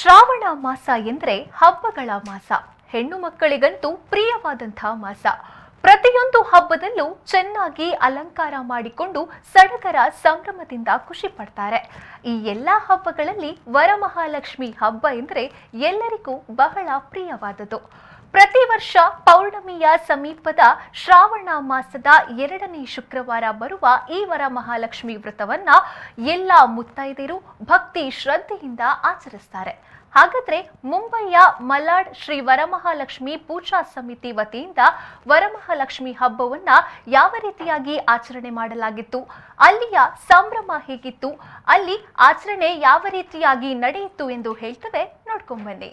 ಶ್ರಾವಣ ಮಾಸ ಎಂದ್ರೆ ಹಬ್ಬಗಳ ಮಾಸ. ಹೆಣ್ಣು ಮಕ್ಕಳಿಗಂತೂ ಪ್ರಿಯವಾದಂಥ ಮಾಸ. ಪ್ರತಿಯೊಂದು ಹಬ್ಬದಲ್ಲೂ ಚೆನ್ನಾಗಿ ಅಲಂಕಾರ ಮಾಡಿಕೊಂಡು ಸಡಗರ ಸಂಭ್ರಮದಿಂದ ಖುಷಿ ಪಡ್ತಾರೆ. ಈ ಎಲ್ಲಾ ಹಬ್ಬಗಳಲ್ಲಿ ವರಮಹಾಲಕ್ಷ್ಮಿ ಹಬ್ಬ ಎಂದ್ರೆ ಎಲ್ಲರಿಗೂ ಬಹಳ ಪ್ರಿಯವಾದದ್ದು. ಪ್ರತಿ ವರ್ಷ ಪೌರ್ಣಮಿಯ ಸಮೀಪದ ಶ್ರಾವಣ ಮಾಸದ ಎರಡನೇ ಶುಕ್ರವಾರ ಬರುವ ಈ ವರಮಹಾಲಕ್ಷ್ಮಿ ವ್ರತವನ್ನ ಎಲ್ಲ ಮುತ್ತೈದೆಯರು ಭಕ್ತಿ ಶ್ರದ್ಧೆಯಿಂದ ಆಚರಿಸ್ತಾರೆ. ಹಾಗಾದ್ರೆ ಮುಂಬೈಯ ಮಲಾಡ್ ಶ್ರೀ ವರಮಹಾಲಕ್ಷ್ಮಿ ಪೂಜಾ ಸಮಿತಿ ವತಿಯಿಂದ ವರಮಹಾಲಕ್ಷ್ಮಿ ಹಬ್ಬವನ್ನ ಯಾವ ರೀತಿಯಾಗಿ ಆಚರಣೆ ಮಾಡಲಾಗಿತ್ತು, ಅಲ್ಲಿಯ ಸಂಭ್ರಮ ಹೇಗಿತ್ತು, ಅಲ್ಲಿ ಆಚರಣೆ ಯಾವ ರೀತಿಯಾಗಿ ನಡೆಯಿತು ಎಂದು ಹೇಳ್ತವೆ, ನೋಡ್ಕೊಂಬನ್ನಿ.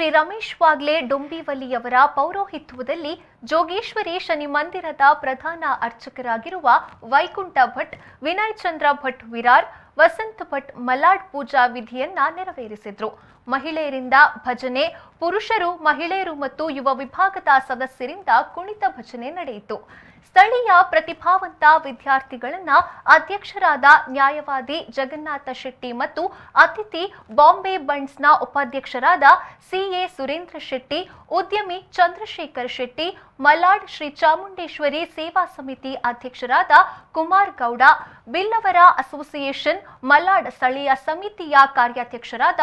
ಶ್ರೀ ರಮೇಶ್ ವಾಗ್ಲೆ ಡೊಂಬಿವಲಿಯವರ ಪೌರೋಹಿತ್ವದಲ್ಲಿ ಜೋಗೇಶ್ವರಿ ಶನಿ ಮಂದಿರದ ಪ್ರಧಾನ ಅರ್ಚಕರಾಗಿರುವ ವೈಕುಂಠ ಭಟ್, ವಿನಯ್ ಚಂದ್ರ ಭಟ್ ವಿರಾರ್, ವಸಂತ್ ಭಟ್ ಮಲಾಡ್ ಪೂಜಾ ವಿಧಿಯನ್ನ ನೆರವೇರಿಸಿದ್ರು. ಮಹಿಳೆಯರಿಂದ ಭಜನೆ, ಪುರುಷರು, ಮಹಿಳೆಯರು ಮತ್ತು ಯುವ ವಿಭಾಗದ ಸದಸ್ಯರಿಂದ ಕುಣಿತ ಭಜನೆ ನಡೆಯಿತು. ಸ್ಥಳೀಯ ಪ್ರತಿಭಾವಂತ ವಿದ್ಯಾರ್ಥಿಗಳನ್ನ ಅಧ್ಯಕ್ಷರಾದ ನ್ಯಾಯವಾದಿ ಜಗನ್ನಾಥ ಶೆಟ್ಟಿ ಮತ್ತು ಅತಿಥಿ ಬಾಂಬೆ ಬಂಡ್ಸ್ನ ಉಪಾಧ್ಯಕ್ಷರಾದ ಸಿಎ ಸುರೇಂದ್ರ ಶೆಟ್ಟಿ, ಉದ್ಯಮಿ ಚಂದ್ರಶೇಖರ್ ಶೆಟ್ಟಿ, ಮಲಾಡ್ ಶ್ರೀ ಚಾಮುಂಡೇಶ್ವರಿ ಸೇವಾ ಸಮಿತಿ ಅಧ್ಯಕ್ಷರಾದ ಕುಮಾರ್ ಗೌಡ, ಬಿಲ್ಲವರ ಅಸೋಸಿಯೇಷನ್ ಮಲಾಡ್ ಸ್ಥಳೀಯ ಸಮಿತಿಯ ಕಾರ್ಯಾಧ್ಯಕ್ಷರಾದ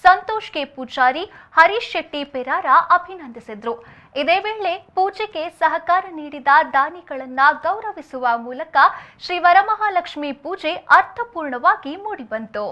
ಸಂತೋಷ್ ಕೆ ಪೂಜಾರಿ, ಹರೀಶ್ ಶೆಟ್ಟಿ ಪೆರಾರ ಅಭಿನಂದಿಸಿದ್ರು. ಇದೇ ವೇಳೆ ಪೂಜೆಗೆ ಸಹಕಾರ ನೀಡಿದ ದಾನಿಗಳನ್ನ ಗೌರವಿಸುವ ಮೂಲಕ ಶ್ರೀ ವರಮಹಾಲಕ್ಷ್ಮಿ ಪೂಜೆ ಅರ್ಥಪೂರ್ಣವಾಗಿ ಮೂಡಿಬಂತು.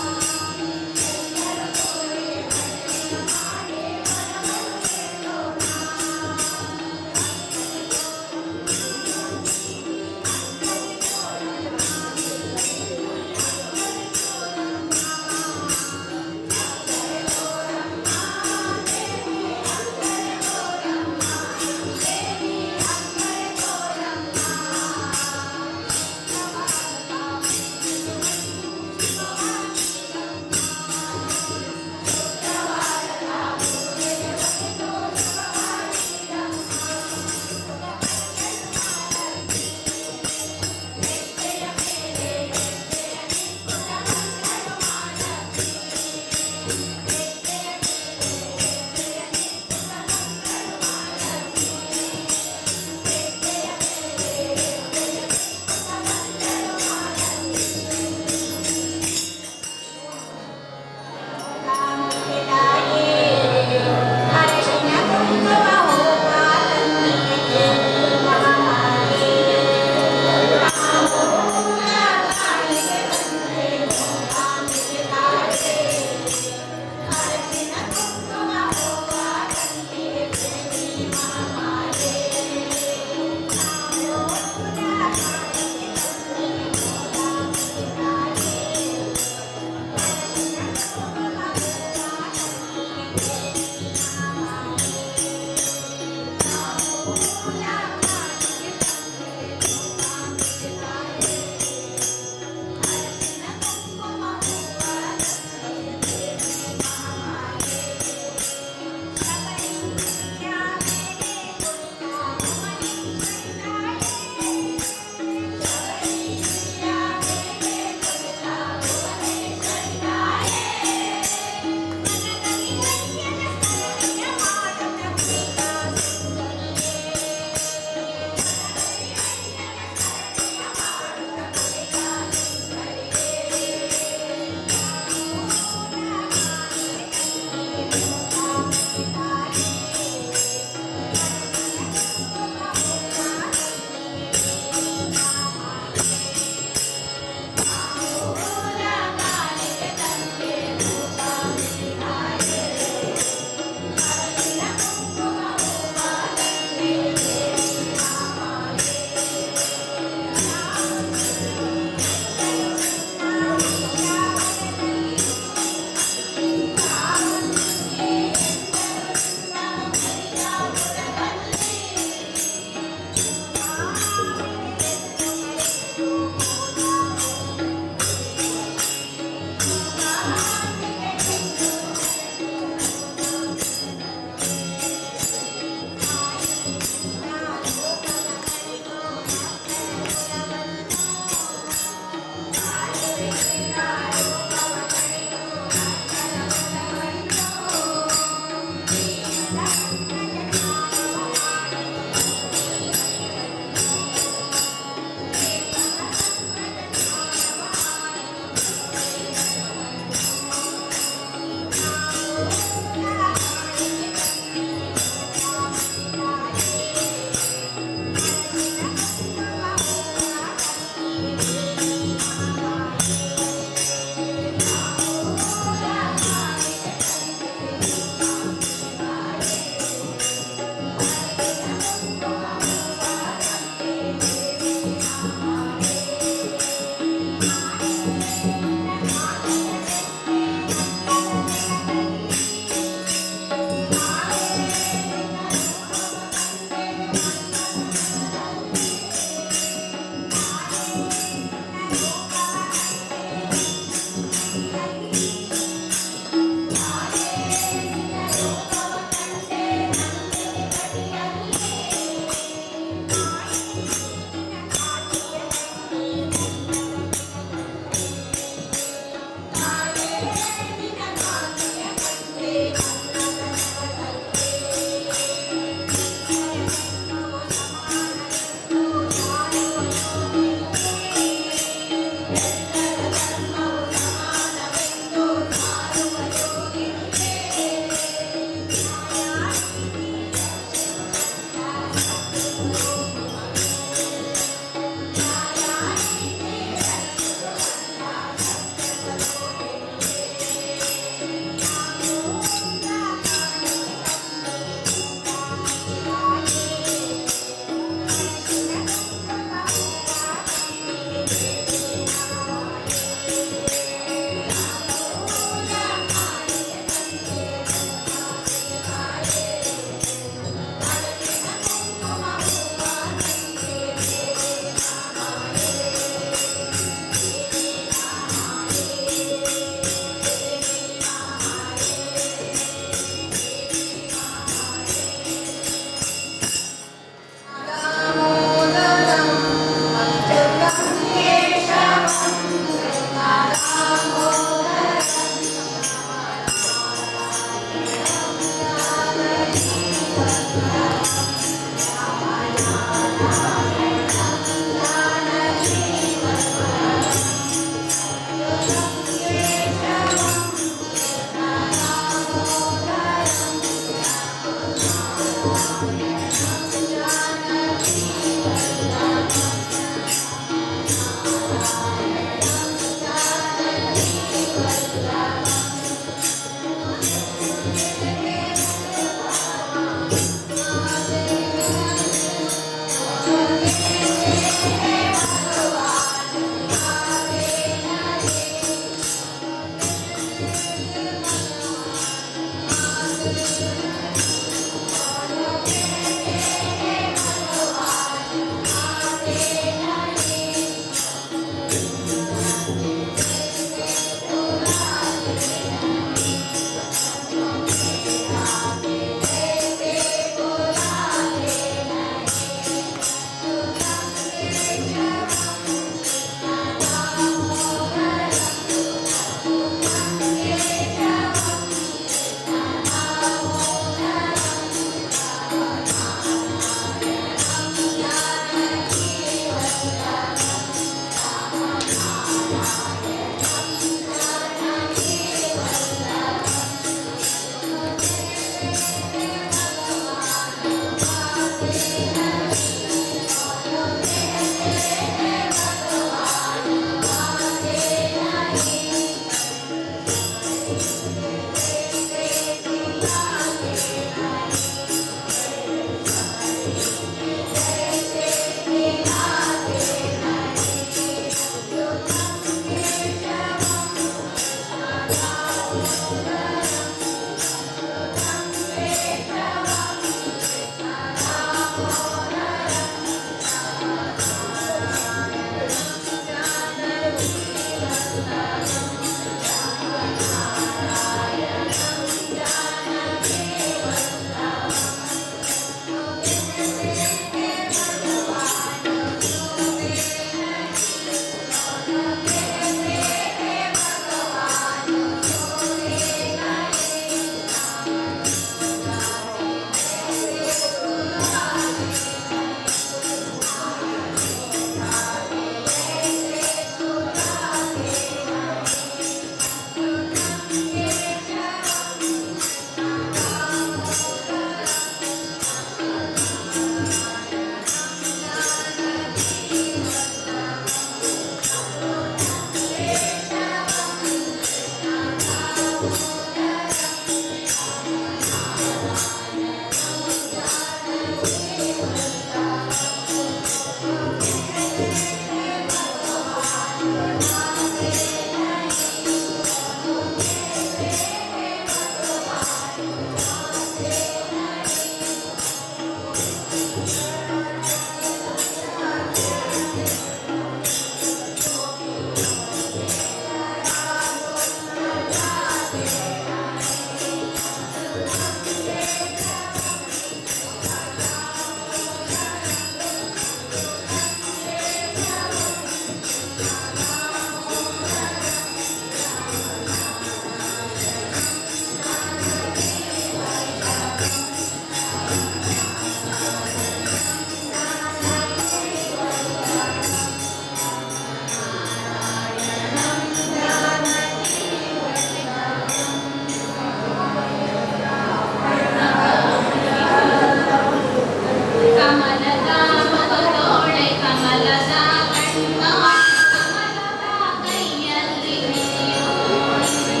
ಕಮಲದ ಮುಖದೋಳೆ ಕಮಲದ ಕಣ್ಣೋಳೆ ಕಮಲದ ಕೈಯಲ್ಲಿ ಹಿಡಿಯೋಳೆ.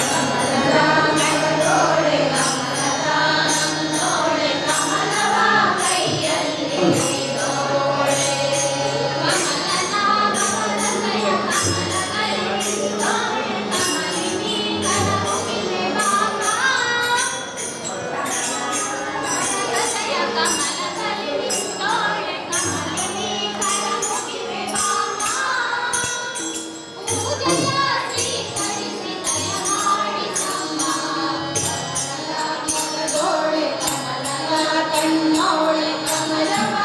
ಕಮಲದ ಕಣ್ಣೋಳೆ ಕಮಲದ ನಂದೋಳೆ ಕಮಲವ ಕೈಯಲ್ಲಿ ಹಿಡಿದೋಳೆ. ಕಮಲನ ಕಮಲದಯ ಕಮಲದಲ್ಲಿ ಕಮಲಿನಿ ಕರಮುಗಿಲೆ ಬಾಮ. ಕಮಲದಯ ಕಮಲದಲ್ಲಿ ನಿಂತೋಳೆ ಕಮಲಿನಿ ಕರಮುಗಿಲೆ ಬಾಮ. ಪೂಜೆಯ ಸ್ವೀಕರಿಸಿ ದಯಮಾಡಿಸಮ್ಮ. ಕಮಲದ ಮುಖದೋಳೆ ಕಮಲದ ಕಣ್ಣೋಳೆ ಕಮಲವ.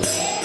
Thank you.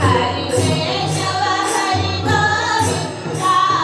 Hare Keshava Hare Govinda.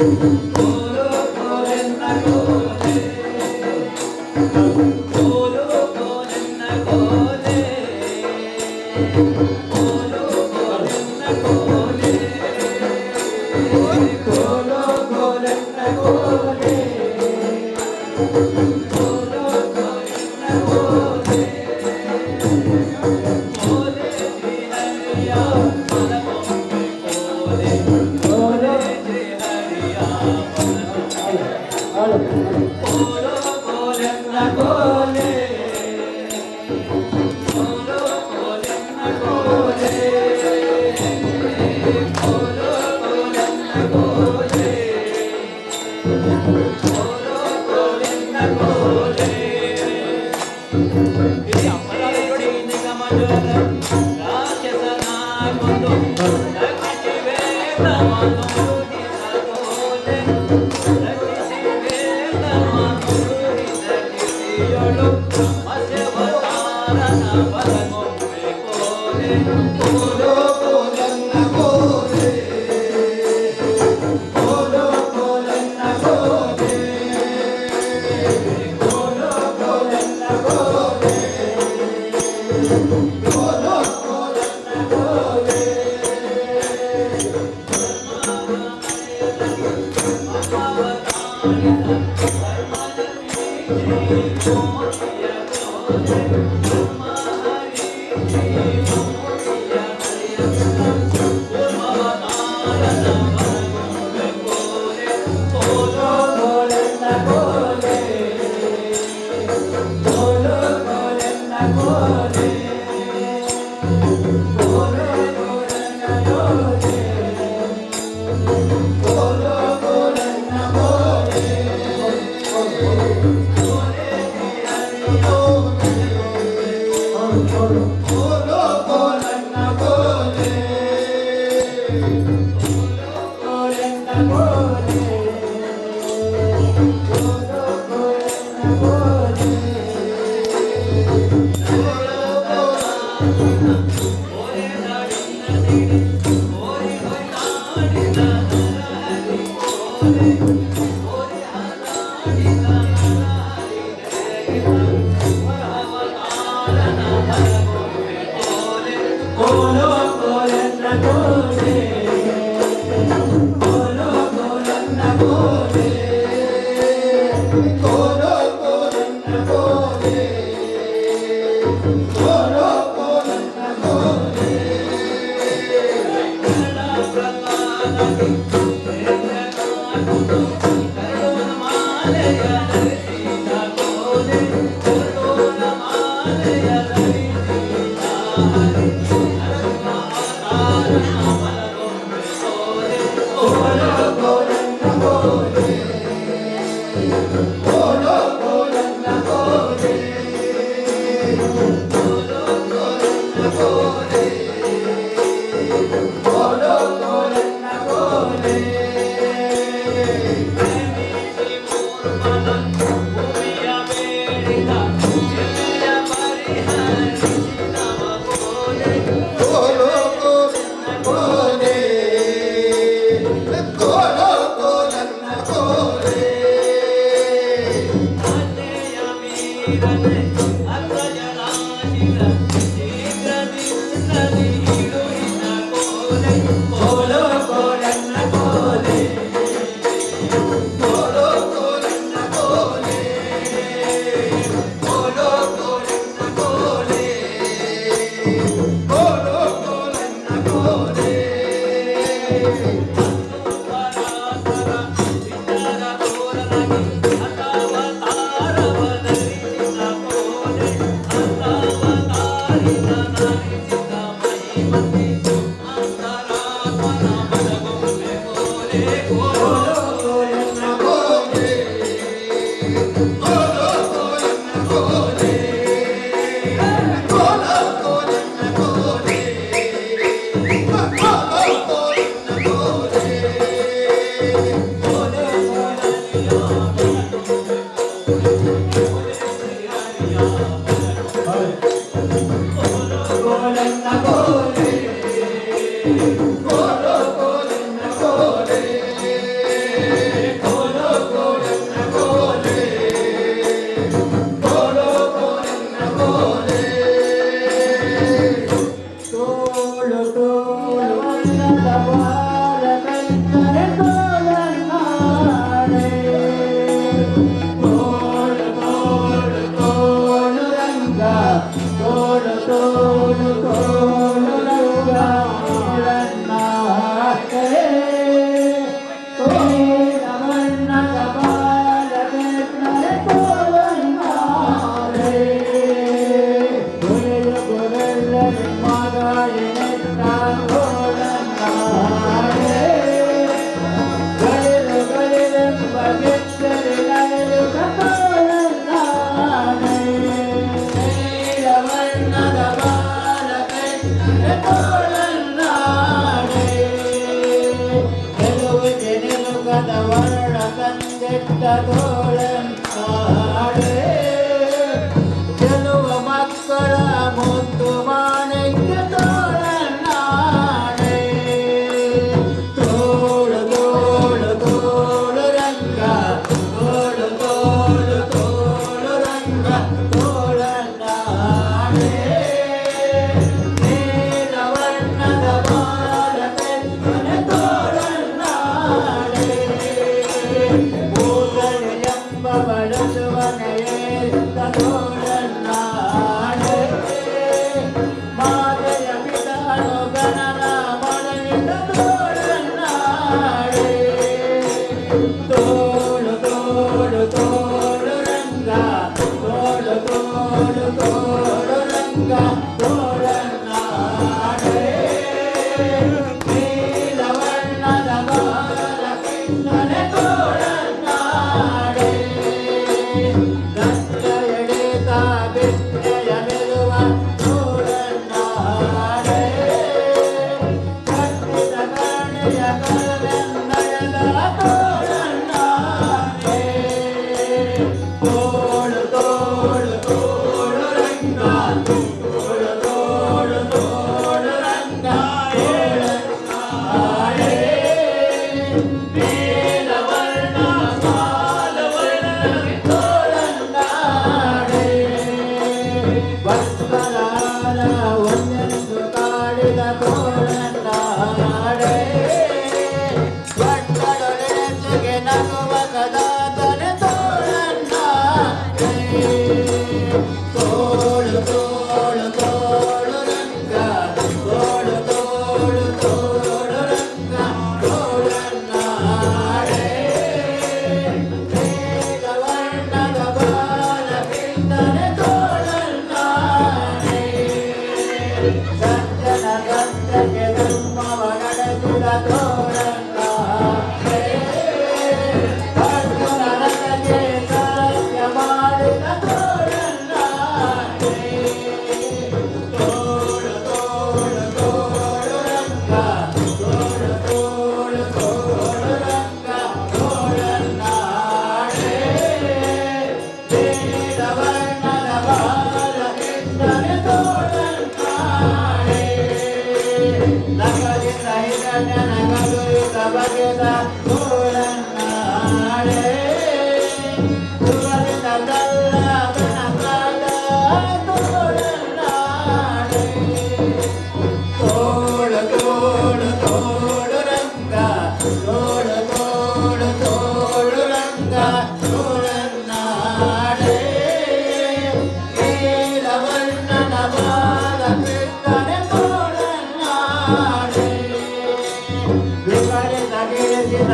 Go, go, go, go, go. ತೋಳು ತೋಳು ತೋಳು ರಂಗ ತೋಳನ್ನಾಡೆ ತೋಳವಣ್ಣದ ಬಾಲಕೃಷ್ಣನೆ ತೋಳನ್ನಾಡೆ ಗುರೆಲು ಗುರೆಲ್ಲಲಿ ಮಗಾಯಿನೆತ್ತ ತೋಳನ್ನಾಡೆ ಗಲಿಲು ಗಲಿಲೆಂಬ ಗೆಜ್ಜಲಿ ನಲಿಯುತ್ತ ತೋಳನ್ನಾಡೆ ನೀಲವರ್ಣದ ಬಾಲಕೃಷ್ಣನೆ ತೋಳನ್ನಾಡೆ ಗೆಲುವಿಗೆ ನಿಲುಕದ ವರ್ಣ ತಂದಿಟ್ಟ ತೋಳನ್ನಾಡೆ ಗೆಲುವ ಮಕ್ಕಳ ಮುದ್ದು ಮಾಣಿಕ್ಯ ತೋಳನ್ನಾಡೆ ತೋಳು ತೋಳು ತೋಳು ರಂಗ ತೋಳು ತೋಳು ತೋಳು ರಂಗ ತೋಳನ್ನಾಡೆ ನೀಲವರ್ಣದ ಬಾಲಕೃಷ್ಣನೆ ತೋಳನ್ನಾಡೆ ಭೂತಳೆಂಬ ಬಳಸುವನೆಯೇರಿದ ತೋಳನ್ನಾಡೆ ಮಾತೆಯ ಪಿತನು ಗಣನ ಮೊಳೆಯಿದ ತೋಳನ್ನಾಡೆ ತೋಳು ತೋಳು ತೋಳು ರಂಗ ತೋಳು ತೋಳು ತೋಳು ರಂಗ ತೋಳನ್ನಾಡೆ ನೀಲವರ್ಣದ ಬಾಲಕೃಷ್ಣನೆ ತೋಳನ್ನಾಡೆ ದತ್ತ ಎಳೆತ ಬಿಟ್ಟೆಯ ಮೆಲುವ ತೋಳನ್ನಾಡೆ ಕಟ್ಟಿದ ಕರ್ಣೆಯ ಕರವೆಂದಳೆದ ತೋಳನ್ನಾಡೆ ತೋಳು ತೋಳು ತೋಳು ರಂಗ ತೋಳು ತೋಳು ತೋಳು ರಂಗ ತೋಳನ್ನಾಡೆ ನೀಲವರ್ಣ ಬಾಲವರ್ಣನೆ ತೋಳನ್ನಾಡೆ ವತ್ಸಲಾಲ ಒಂದೆಂದು ಕಾಡಿದ ತೋಳನ್ನಾಡೆ ಒಟ್ಟಡೊಡೆಸುಗೆ ನಗುವ ಕದಾತನೆ ತೋಳನ್ನಾಡೆ ತೋಳು ತೋಳು ತೋಳು ರಂಗ ತೋಳು ತೋಳು ತೋಳು ರಂಗ ತೋಳನ್ನಾಡೆ ನೀಲವರ್ಣದ ಬಾಲಕೃಷ್ಣನೆ ತೋಳನ್ನಾಡೆ ಸಜ್ಜನ ಸತ್ಯಕ್ಕೆ ಧರ್ಮವ ನಡೆಸಿದ ತೋಳನ್ನಾಡೆ ಅರ್ಜುನ ರಥಕ್ಕೆ ಸತ್ಯ ಮಾಡಿದ ತೋಳನ್ನಾಡೆ ತೋಳು ತೋಳು ತೋಳು ರಂಗ ತೋಳು ತೋಳು ತೋಳು ರಂಗ ತೋಳನ್ನಾಡೆ ನೀಲವರ್ಣದ ಬಾಲಕೃಷ್ಣನೆ ತೋಳನ್ನಾಡೆ ನಗಲಿಂದ ಹಿರಣ್ಯನ ಕದುರಿತ ಬಗೆದ ತೋಳನ್ನಾಡೆ ಸುಗಲಿಂದ ಕಲ್ಲ ಕಣಕಾದ ತೋಳನ್ನಾಡೆ ತೋಳು ತೋಳು ತೋಳು ರಂಗ ತೋಳು ತೋಳು ತೋಳು ರಂಗ ತೋಳನ್ನಾಡೆ ನೀಲವರ್ಣನ ಬಾಲಕೃಷ್ಣನೆ ತೋಳನ್ನಾಡೆ ವಿಪರೀತ ಗಿರಿಸಿದ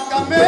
ಕಾಕಮೇ.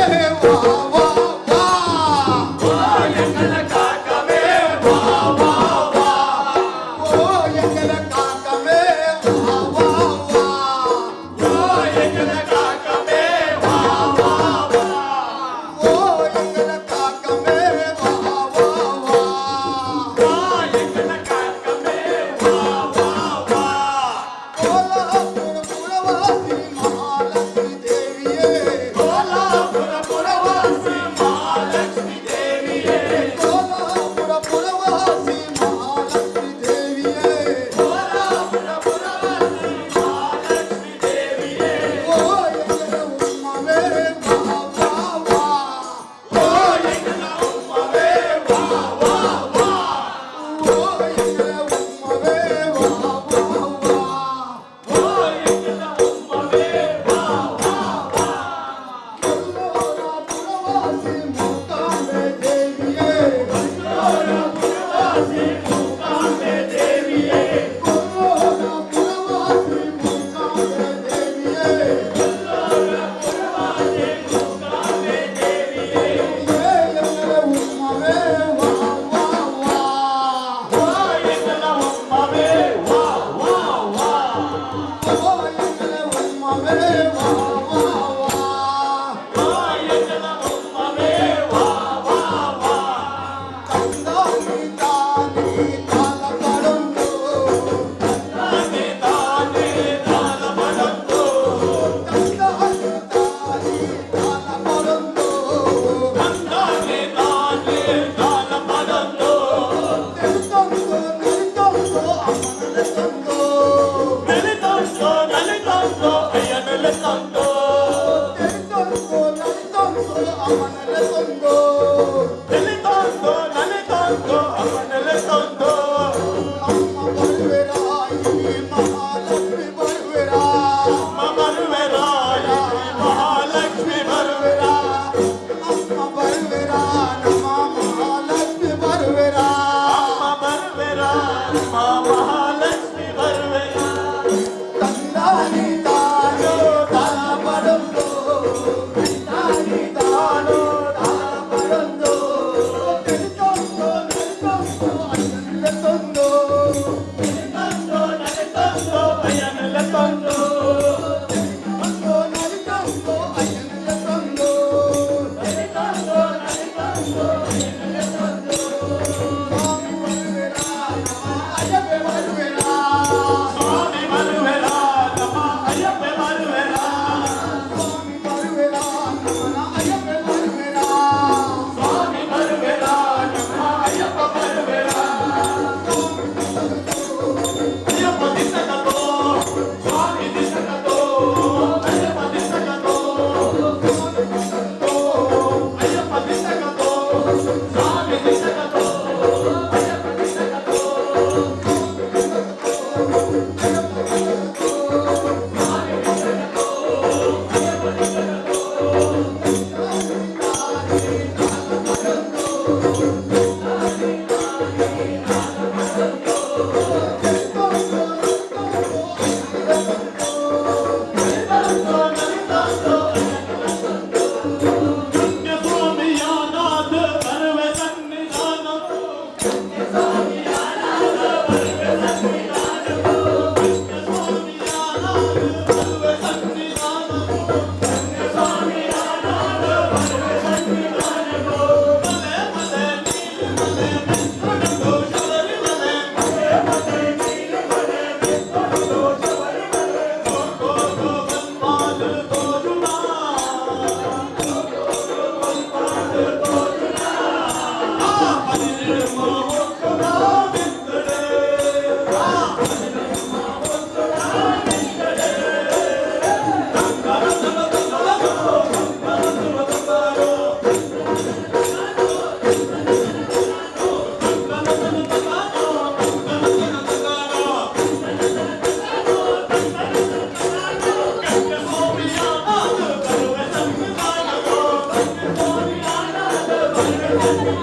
ಿ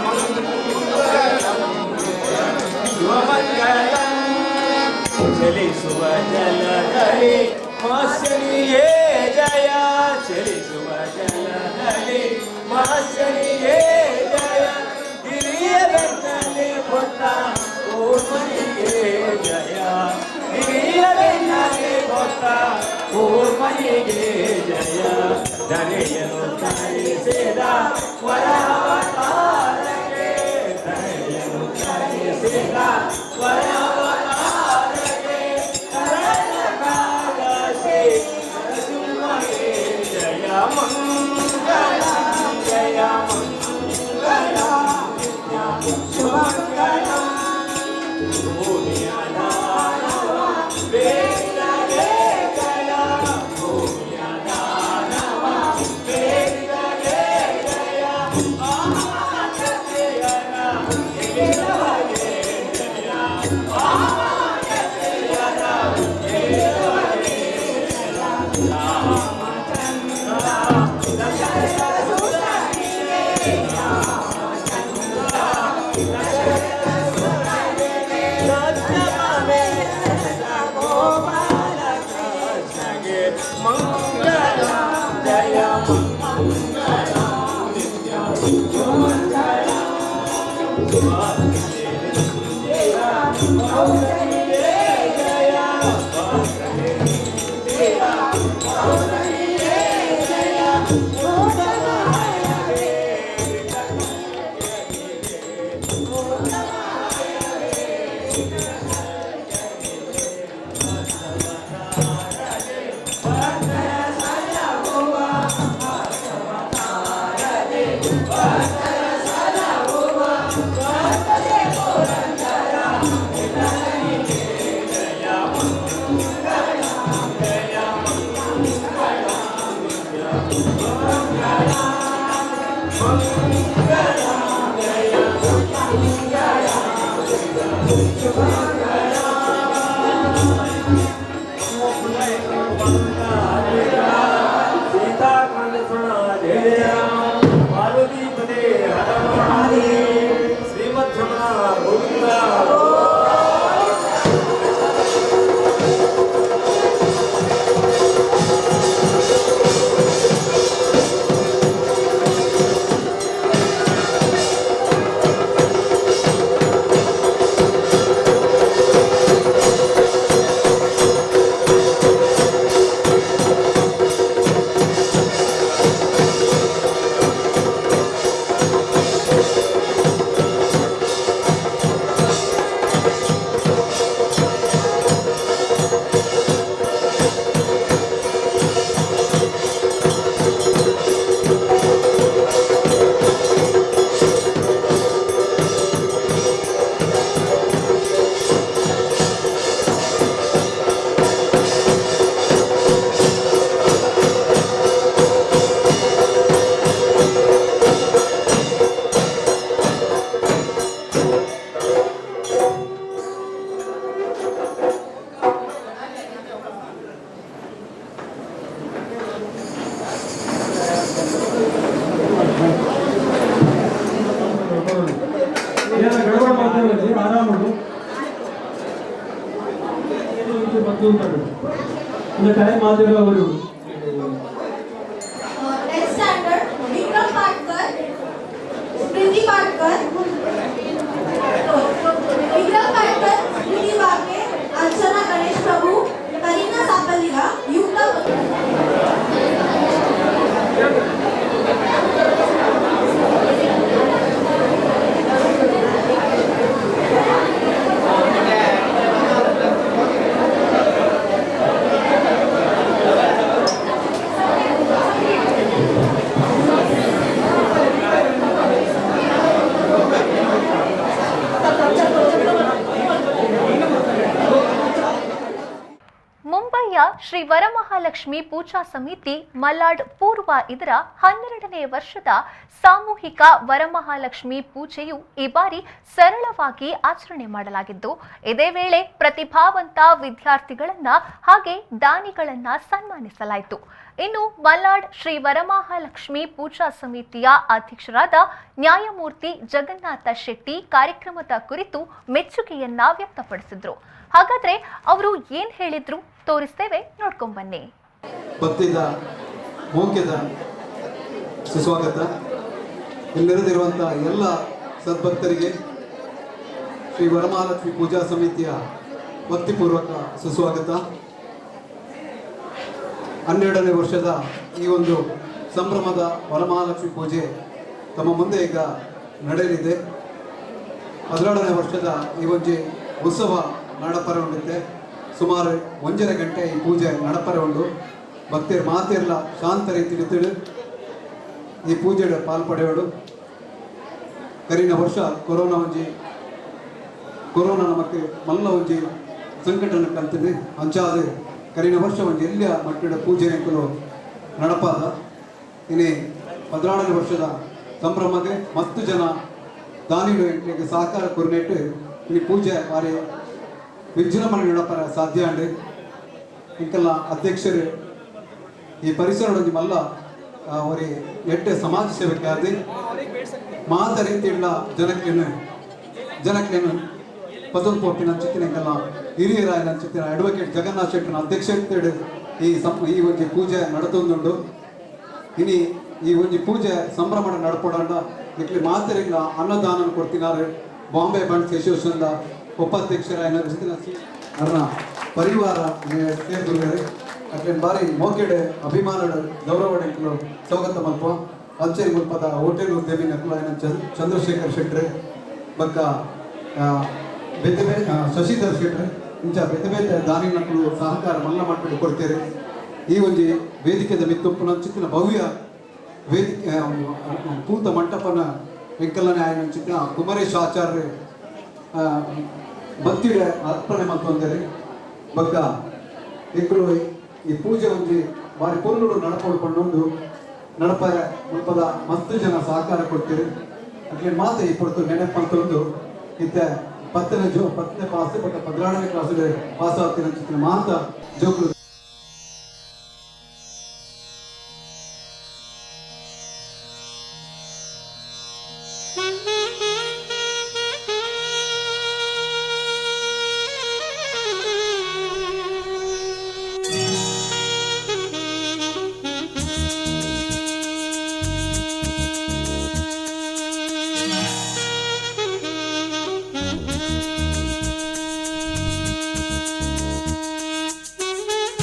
ಮಂಗಳಂ ಶಿವಮಂಗಳಂ. ಚಲಿಸುವ ಜಲದಲ್ಲಿ ಮಾಸನಿಯೇ ಜಯ, ಚಲಿಸುವ ಜಲದಲ್ಲಿ ಮಾಸನಿಯೇ ಜಯ, ಹಿರಿಯ ಬೆನ್ನಲ್ಲಿ ಕೊಟ್ಟ ಕೂರ್ಮನಿಗೆ ಜಯ, ಹಿರಿಯ ಬೆನ್ನಲ್ಲಿ ಕೊಟ್ಟ ಕೂರ್ಮನಿಗೆ ಜಯ. ಧರೆಯನ್ನು ತರಿಸಿದ ವರಾವತಾರಕ್ಕೆ, ಧರೆಯನ್ನು ತರಿಸಿದ ವರಾವತಾರಕ್ಕೆ, ಕರಣಕಾಲಶಿ ನರಸಿಂಹಗೆ ಜಯ ಮಂಗಳ, ಜಯ ಮಂಗಳ ಶಿವಮಂಗಳ. ಭೂಮಿಯ ದಾನವ ಬೇಡಿದರೆ ಜಯ, ಭೂಮಿಯ ದಾನವ ಬೇಡಿದರೆ ಜಯ, ಆಮಾಯತೆಯರ ತಿಳಿದವಗೆ ಜಯ, ಆಮಾಯತೆಯರ ತಿಳಿದವಗೆ ಜಯ. ರಾಮಚಂದ್ರ ದಶರಥ ಸುತನಿಗೆ, ರಾಮಚಂದ್ರ ದಶರಥ ಸುತನಿಗೆ, ಸತ್ಯಭಾಮೆಯ ಗೋಪಾಲ ಕೃಷ್ಣಗೆ ಮಂಗಳ, ಜಯ ಮಂಗಳ ನಿತ್ಯ ಮಂಗಳ. ಜಯ ಪಾರ್ವತಿ ಪದೇ ಹರ ಮಹಾದೇವ, ಶ್ರೀಮದ್ ರಮಣ ಗೋವಿಂದ. ಏನ ಗಡಬಡ ಮಾಡ್ತಾ ಆರಾಮು ಒಂದು ಟೈಮ್ ಮಾತಿರೋ ಅವರು. 10th standard, Vikram Patkar, Smriti Patkar, Vikram Patkar, Smriti Wake, Archana Ganesh Prabhu, Karina Sapalira, Yukta. Shri Varamahalakshmi ಪೂಜಾ ಸಮಿತಿ ಮಲ್ಲಾಡ್ ಪೂರ್ವ ಇದರ 12ನೇ ವರ್ಷದ ಸಾಮೂಹಿಕ ವರಮಹಾಲಕ್ಷ್ಮಿ ಪೂಜೆಯು ಈ ಬಾರಿ ಸರಳವಾಗಿ ಆಚರಣೆ ಮಾಡಲಾಗಿದ್ದು, ಇದೇ ವೇಳೆ ಪ್ರತಿಭಾವಂತ ವಿದ್ಯಾರ್ಥಿಗಳನ್ನ ಹಾಗೆ ದಾನಿಗಳನ್ನ ಸನ್ಮಾನಿಸಲಾಯಿತು. ಇನ್ನು ಮಲ್ಲಾಡ್ ಶ್ರೀ ವರಮಹಾಲಕ್ಷ್ಮಿ ಪೂಜಾ ಸಮಿತಿಯ ಅಧ್ಯಕ್ಷರಾದ ನ್ಯಾಯಮೂರ್ತಿ ಜಗನ್ನಾಥ ಶೆಟ್ಟಿ ಕಾರ್ಯಕ್ರಮದ ಕುರಿತು ಮೆಚ್ಚುಗೆಯನ್ನ ವ್ಯಕ್ತಪಡಿಸಿದ್ರು. ಹಾಗಾದ್ರೆ ಅವರು ಏನ್ ಹೇಳಿದ್ರು ತೋರಿಸ್ತೇವೆ, ನೋಡ್ಕೊಂಡ್ ಬನ್ನಿ. ಭಕ್ತಿದ ಮೋಕ್ಯದ ಸುಸ್ವಾಗತ. ಇಲ್ಲಿರದಿರುವಂಥ ಎಲ್ಲ ಸದ್ಭಕ್ತರಿಗೆ ಶ್ರೀ ವರಮಹಾಲಕ್ಷ್ಮಿ ಪೂಜಾ ಸಮಿತಿಯ ಭಕ್ತಿಪೂರ್ವಕ ಸುಸ್ವಾಗತ. 12ನೇ ವರ್ಷದ ಈ ಒಂದು ಸಂಭ್ರಮದ ವರಮಹಾಲಕ್ಷ್ಮಿ ಪೂಜೆ ತಮ್ಮ ಮುಂದೆ ಈಗ ನಡೆಯಲಿದೆ. 12ನೇ ವರ್ಷದ ಈ ಒಂಜಿ ಉತ್ಸವ ನಡಪರೆ ಉಂಡಿತ್ತೆ. ಸುಮಾರು 1.5 ಗಂಟೆ ಈ ಪೂಜೆ ನಡಪರೆ ಉಂಡು. ಭಕ್ತರು ಮಾತಿರಲ ಶಾಂತ ರೀತಿ ತಿಳಿ ಈ ಪೂಜೆ ಪಾಲ್ಪಡೆಯೋಡು. ಕರಿನ ವರ್ಷ ಕೊರೋನಾ ಒಂಜಿ ಕೊರೋನಾ ನಮಕ್ ಮಲ್ಲ ಒಂಜಿ ಸಂಕಟನ ಕಲ್ತಿದೆ. ಅಂಚಾದ ಕರಿನ ವರ್ಷ ಒಂಜಿ ಎಲ್ಲಿಯ ಮಟ್ಟದ ಪೂಜೆ ಎಂಕುಲು ನಡಪಾದ. ಇನಿ 14ನೇ ವರ್ಷದ ಸಂಭ್ರಮಕ್ಕೆ ಮಸ್ತು ಜನ ದಾನಿಗಳು ಎಂಕ್ಲೆಗ್ ಸಹಕಾರ ಕೊರ್ನೆಟ್ಟು ಈ ಪೂಜೆ ಬಾರಿ ವಿಜೃಂಭಣೆ ನಡಪರ ಸಾಧ್ಯ ಅಂಡ್. ಇಂಕೆಲ್ಲ ಅಧ್ಯಕ್ಷರು ಈ ಪರಿಸರ ಮಲ್ಲ ಅವರಿ ಎಡ್ಡೆ ಸಮಾಜ ಸೇವಕೆ ಆದಿ ಮಾತ ರೀತಿಯುಳ್ಳ ಜನಕ್ಲೇನು ಜನಕ್ಲೇನು ಪದವಿ ಪೋಪಿನ ಚಿತ್ತಿನ ಹಿರಿಯರಾಯನ ಚಿತ್ತಿನ ಅಡ್ವೊಕೇಟ್ ಜಗನ್ನಾಥ್ ಶೆಟ್ಟನ ಅಧ್ಯಕ್ಷತೆ ಈ ಈ ಒಂಜಿ ಪೂಜೆ ನಡತೊಂದುಂಡು. ಇನಿ ಈ ಒಂಜಿ ಪೂಜೆ ಸಂಭ್ರಮ ನಡಪೊಡಂಡ ಇಕ್ಲಿ ಮಾತೆರೆಗ್ಲ ಅನ್ನದಾನ ಕೊಡ್ತಿನಾರು ಬಾಂಬೆ ಬಂಟ್ಸ್ ಅಸೋಸಿಯೇಷನ್ ಉಪಾಧ್ಯಕ್ಷರಾಯನ ಅರ್ನ ಪರಿವಾರ ಸೇರ್ದುಲ್ಲೆರ್. ಅಕ್ಲೆನ್ ಬಾರಿ ಮೋಕೆಡ್ ಅಭಿಮಾನಡ್ ಗೌರವಡ್ ಎಂಕುಲು ಸ್ವಾಗತ ಮಲ್ಪ. ಅಂಚೆನೆ ಮುಲ್ಪದ ಹೋಟೆಲ್ ಉದ್ಯಮಿ ನಕುಲಾಯನ ಚಂದ್ರಶೇಖರ್ ಶೆಟ್ರು ಬೊಕ್ಕ ಬೇತೆ ಬೇತೆ ಶಶಿಧರ್ ಶೆಟ್ರು ಇಂಚ ಬೇತೆ ಬೇತೆ ದಾನಿನಕುಲು ಸಹಕಾರ ಮಲ್ಲ ಮಟ್ಟಡ್ ಕೊಡ್ತೇವೆ. ಈ ಒಂಜಿ ವೇದಿಕೆದ ಮಿತ್ತುಪ್ಪುನ ಚಿತ್ತಿನ ಭವ್ಯ ವೇದಿಕೆ ಪೂತ ಮಂಟಪನ ವೆಂಕಲ್ಲನೆ ಆಯನ ಚಿತ್ತಿನ ಕುಮಾರೇಶ್ ಆಚಾರ್ಯ ಭಕ್ತಿಡ ಅರ್ಪಣೆ ಮಲ್ತೊಂದೆರ್. ಬೊಕ್ಕ ಎಂಕುಲು ಈ ಪೂಜೆ ಒಂಜಿ ಬಾರಿ ಪೊರ್ಲುಡು ನಡಪೊಡು ಪಂಡೊಂದು ನಡಪರೆ ಮುಲ್ಪದ ಮಸ್ತ್ ಜನ ಸಹಕಾರ ಕೊಡ್ತೀರಿ. ಅಕ್ಲೆನ್ ಮಾತ ಈ ಪೊರ್ತು ನೆನಪು ಮಲ್ತೊಂದು ಇತ್ತೆ 10ನೇ ಜೋ 10ನೇ ಪಾಸ್ ಬೊಕ್ಕ 12ನೇ ಕ್ಲಾಸ್ ಪಾಸ್ ಆತಿನ ಚಿತ್ತಿನ ಮಾತ ಜೋಕುಲು Thank you.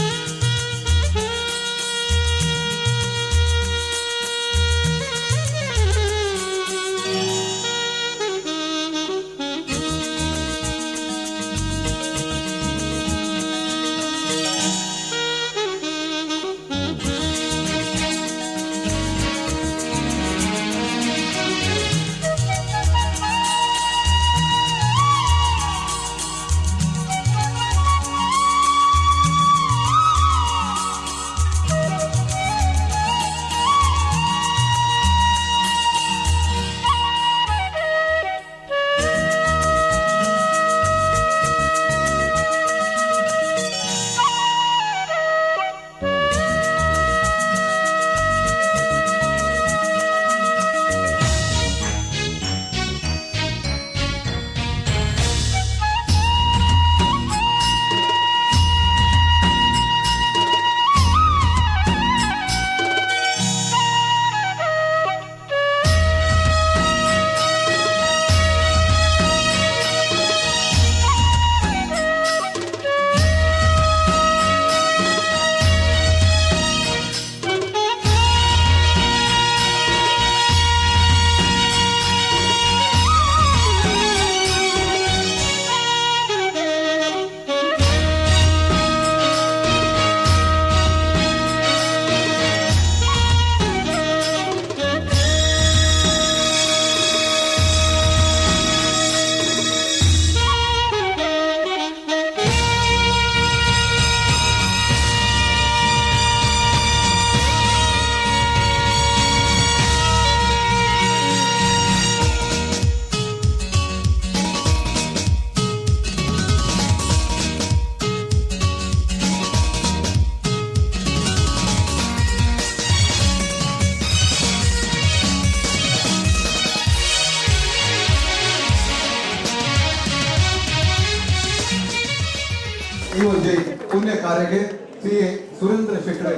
ಈ ಒಂದು ಪುಣ್ಯ ಕಾರ್ಯಕ್ಕೆ ಸಿ ಎ ಸುರೇಂದ್ರ ಶೆಟ್ಟರೆ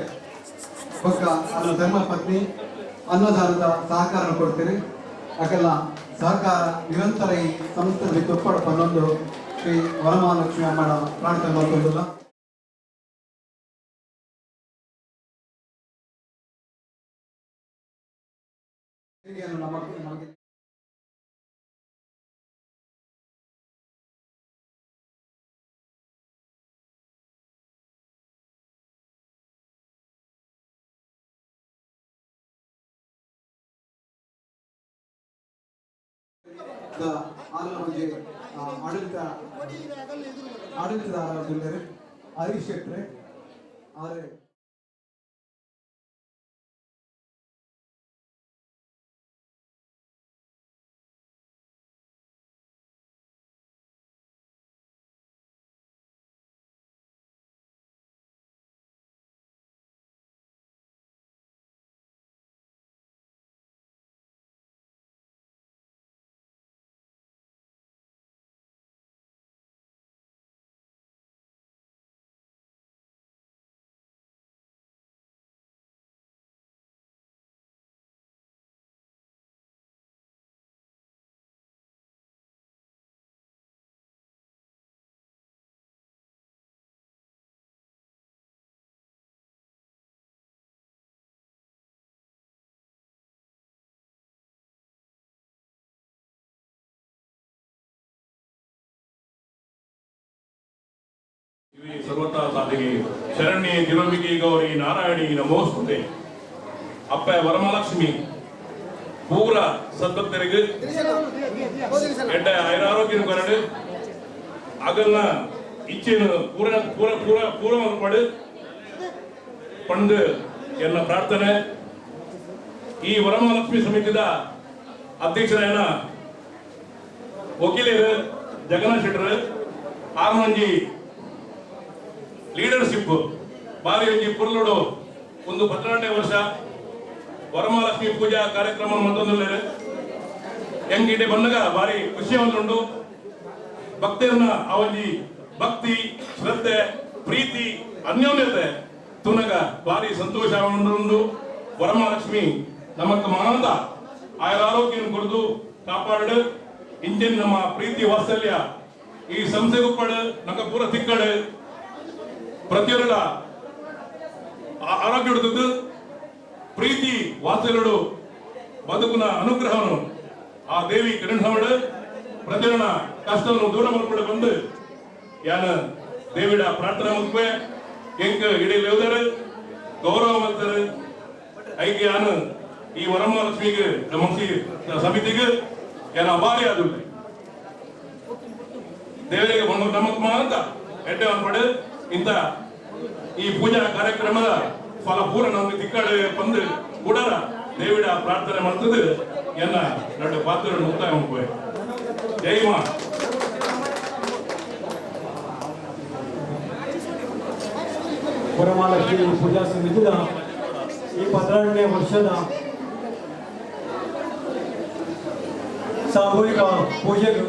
ಬೊಕ್ಕ ಅವರ ಧರ್ಮಪತ್ನಿ ಅನ್ನದಾನದ ಸಹಕಾರ ಕೊಡ್ತೀರಿ. ಅಕಲ್ಲ ಸಹಕಾರ ನಿರಂತರ ಈ ಸಂಸ್ಥೆಯಲ್ಲಿ ತೊಪ್ಪಡ ಪನ್ನೊಂದು ಶ್ರೀ ವರಮಹಾಲಕ್ಷ್ಮಿ ಅಮ್ಮನ ಪ್ರಾರ್ಥನೆ ಮಾಡಿಕೊಂಡಿಲ್ಲ. ನಮಗೆ ಆಡಳಿತ ಆಡಳಿತದಾರ ಹರೀಶ್ ಶೆಟ್ರೆ ಆರೆ ಸರ್ವತಾ ಸಾಧಿಗೆ ಶರಣ್ಯೇ ತಿರುಂಬಿಕೆ ಗೌರಿ ನಾರಾಯಣಿ ನಮೋಸ್ತುತೆ. ಅಪ್ಪ ವರಮಹಾಲಕ್ಷ್ಮಿ ಪೂರ ಸದ್ಭಕ್ತರಿಗೆ ಎಡ್ಡ ಐರಾರೋಗ್ಯ ಕರಡು ಆಗಲ್ನ ಇಚ್ಛೆಯನ್ನು ಪೂರ ಪೂರ ಪೂರ ಪೂರ ಪಡು ಪಂಡು ಎನ್ನ ಪ್ರಾರ್ಥನೆ. ಈ ವರಮಹಾಲಕ್ಷ್ಮಿ ಸಮಿತಿದ ಅಧ್ಯಕ್ಷರಾಯನ ವಕೀಲರು ಜಗನ್ನಾಥ್ ಶೆಟ್ಟರು ಆರ್ನೊಂಜಿ ಲೀಡರ್ಶಿಪ್ ಬಾರಿ ಒಂಜಿ ಪುರ್ಲುಡು ಒಂದು 12ನೇ ವರ್ಷ ವರಮಹಾಲಕ್ಷ್ಮಿ ಪೂಜಾ ಕಾರ್ಯಕ್ರಮ ಮತ್ತೊಂದು ಎಂಗಿಡೆ ಬಂದಾಗ ಭಾರಿ ಖುಷಿ ಉಂಟು. ಭಕ್ತಿಯನ್ನ ಆ ಒಂಜಿ ಭಕ್ತಿ ಶ್ರದ್ಧೆ ಪ್ರೀತಿ ಅನ್ಯೋನ್ಯತೆ ತುನಗ ಭಾರಿ ಸಂತೋಷ ಉಂಟು. ವರಮಹಾಲಕ್ಷ್ಮಿ ನಮಕ್ ಮಾನದ ಆಯುರ ಆರೋಗ್ಯ ಕೊರದು ಕಾಪಾಡು ಇಂಜಿನ್ ನಮ್ಮ ಪ್ರೀತಿ ವಾತ್ಸಲ್ಯ ಈ ಸಂಸ್ಥೆಗುಪ್ಪಡು ನಕ ಪೂರ ತಿಕ್ಕಡು ಪ್ರತಿಯೊರ ಆರೋಗ್ಯ ಪ್ರೀತಿ ವಾತ್ಸಲ್ಯಡು ಬದುಕುನ ಅನುಗ್ರಹವನ್ನು ಆ ದೇವಿ ಕರುಣಾವಡು ಪ್ರತಿಯೊರ ಕಷ್ಟವನ್ನು ದೂರ ಮಾಡಿಕೊಂಡು ಬಂದು ಯಾನ ದೇವಿಡ ಪ್ರಾರ್ಥನೆ ಮುಗ್ಪೆ ಎಂಕ್ ಇಡೀ ಲೇವುದಾರು ಗೌರವ ಮಾಡ್ತಾರೆ. ಐಕೆ ಯಾನು ಈ ವರಮಹಾಲಕ್ಷ್ಮಿಗೆ ನಮ್ಮ ಸಮಿತಿಗೆ ಯಾನ ಅಭಾರಿ ಅದು ದೇವರಿಗೆ ಬಂದು ನಮಕ್ ಅಂತ ಎಡ್ಡೆ ಅನ್ಪಡು ಇಂತ ಈ ಪೂಜಾ ಕಾರ್ಯಕ್ರಮದ ಫಲ ಪೂರ ನಮಗೆ ತಿಕ್ಕಡೆ ಬಂದು ಕೂಡ ದೇವಿಡ ಪ್ರಾರ್ಥನೆ ಮಾಡ್ತದೆ ಎನ್ನ ಎರಡು ಪಾತ್ರ ಮುಕ್ತಾಯ ಮಾಡ್ಬೇಕು. ಜೈ ಮಾ. ವರಮಹಾಲಕ್ಷ್ಮಿ ಪೂಜಾ ಸಮಿತಿಯ ಈ 12ನೇ ವರ್ಷದ ಸಾಮೂಹಿಕ ಪೂಜೆಗೂ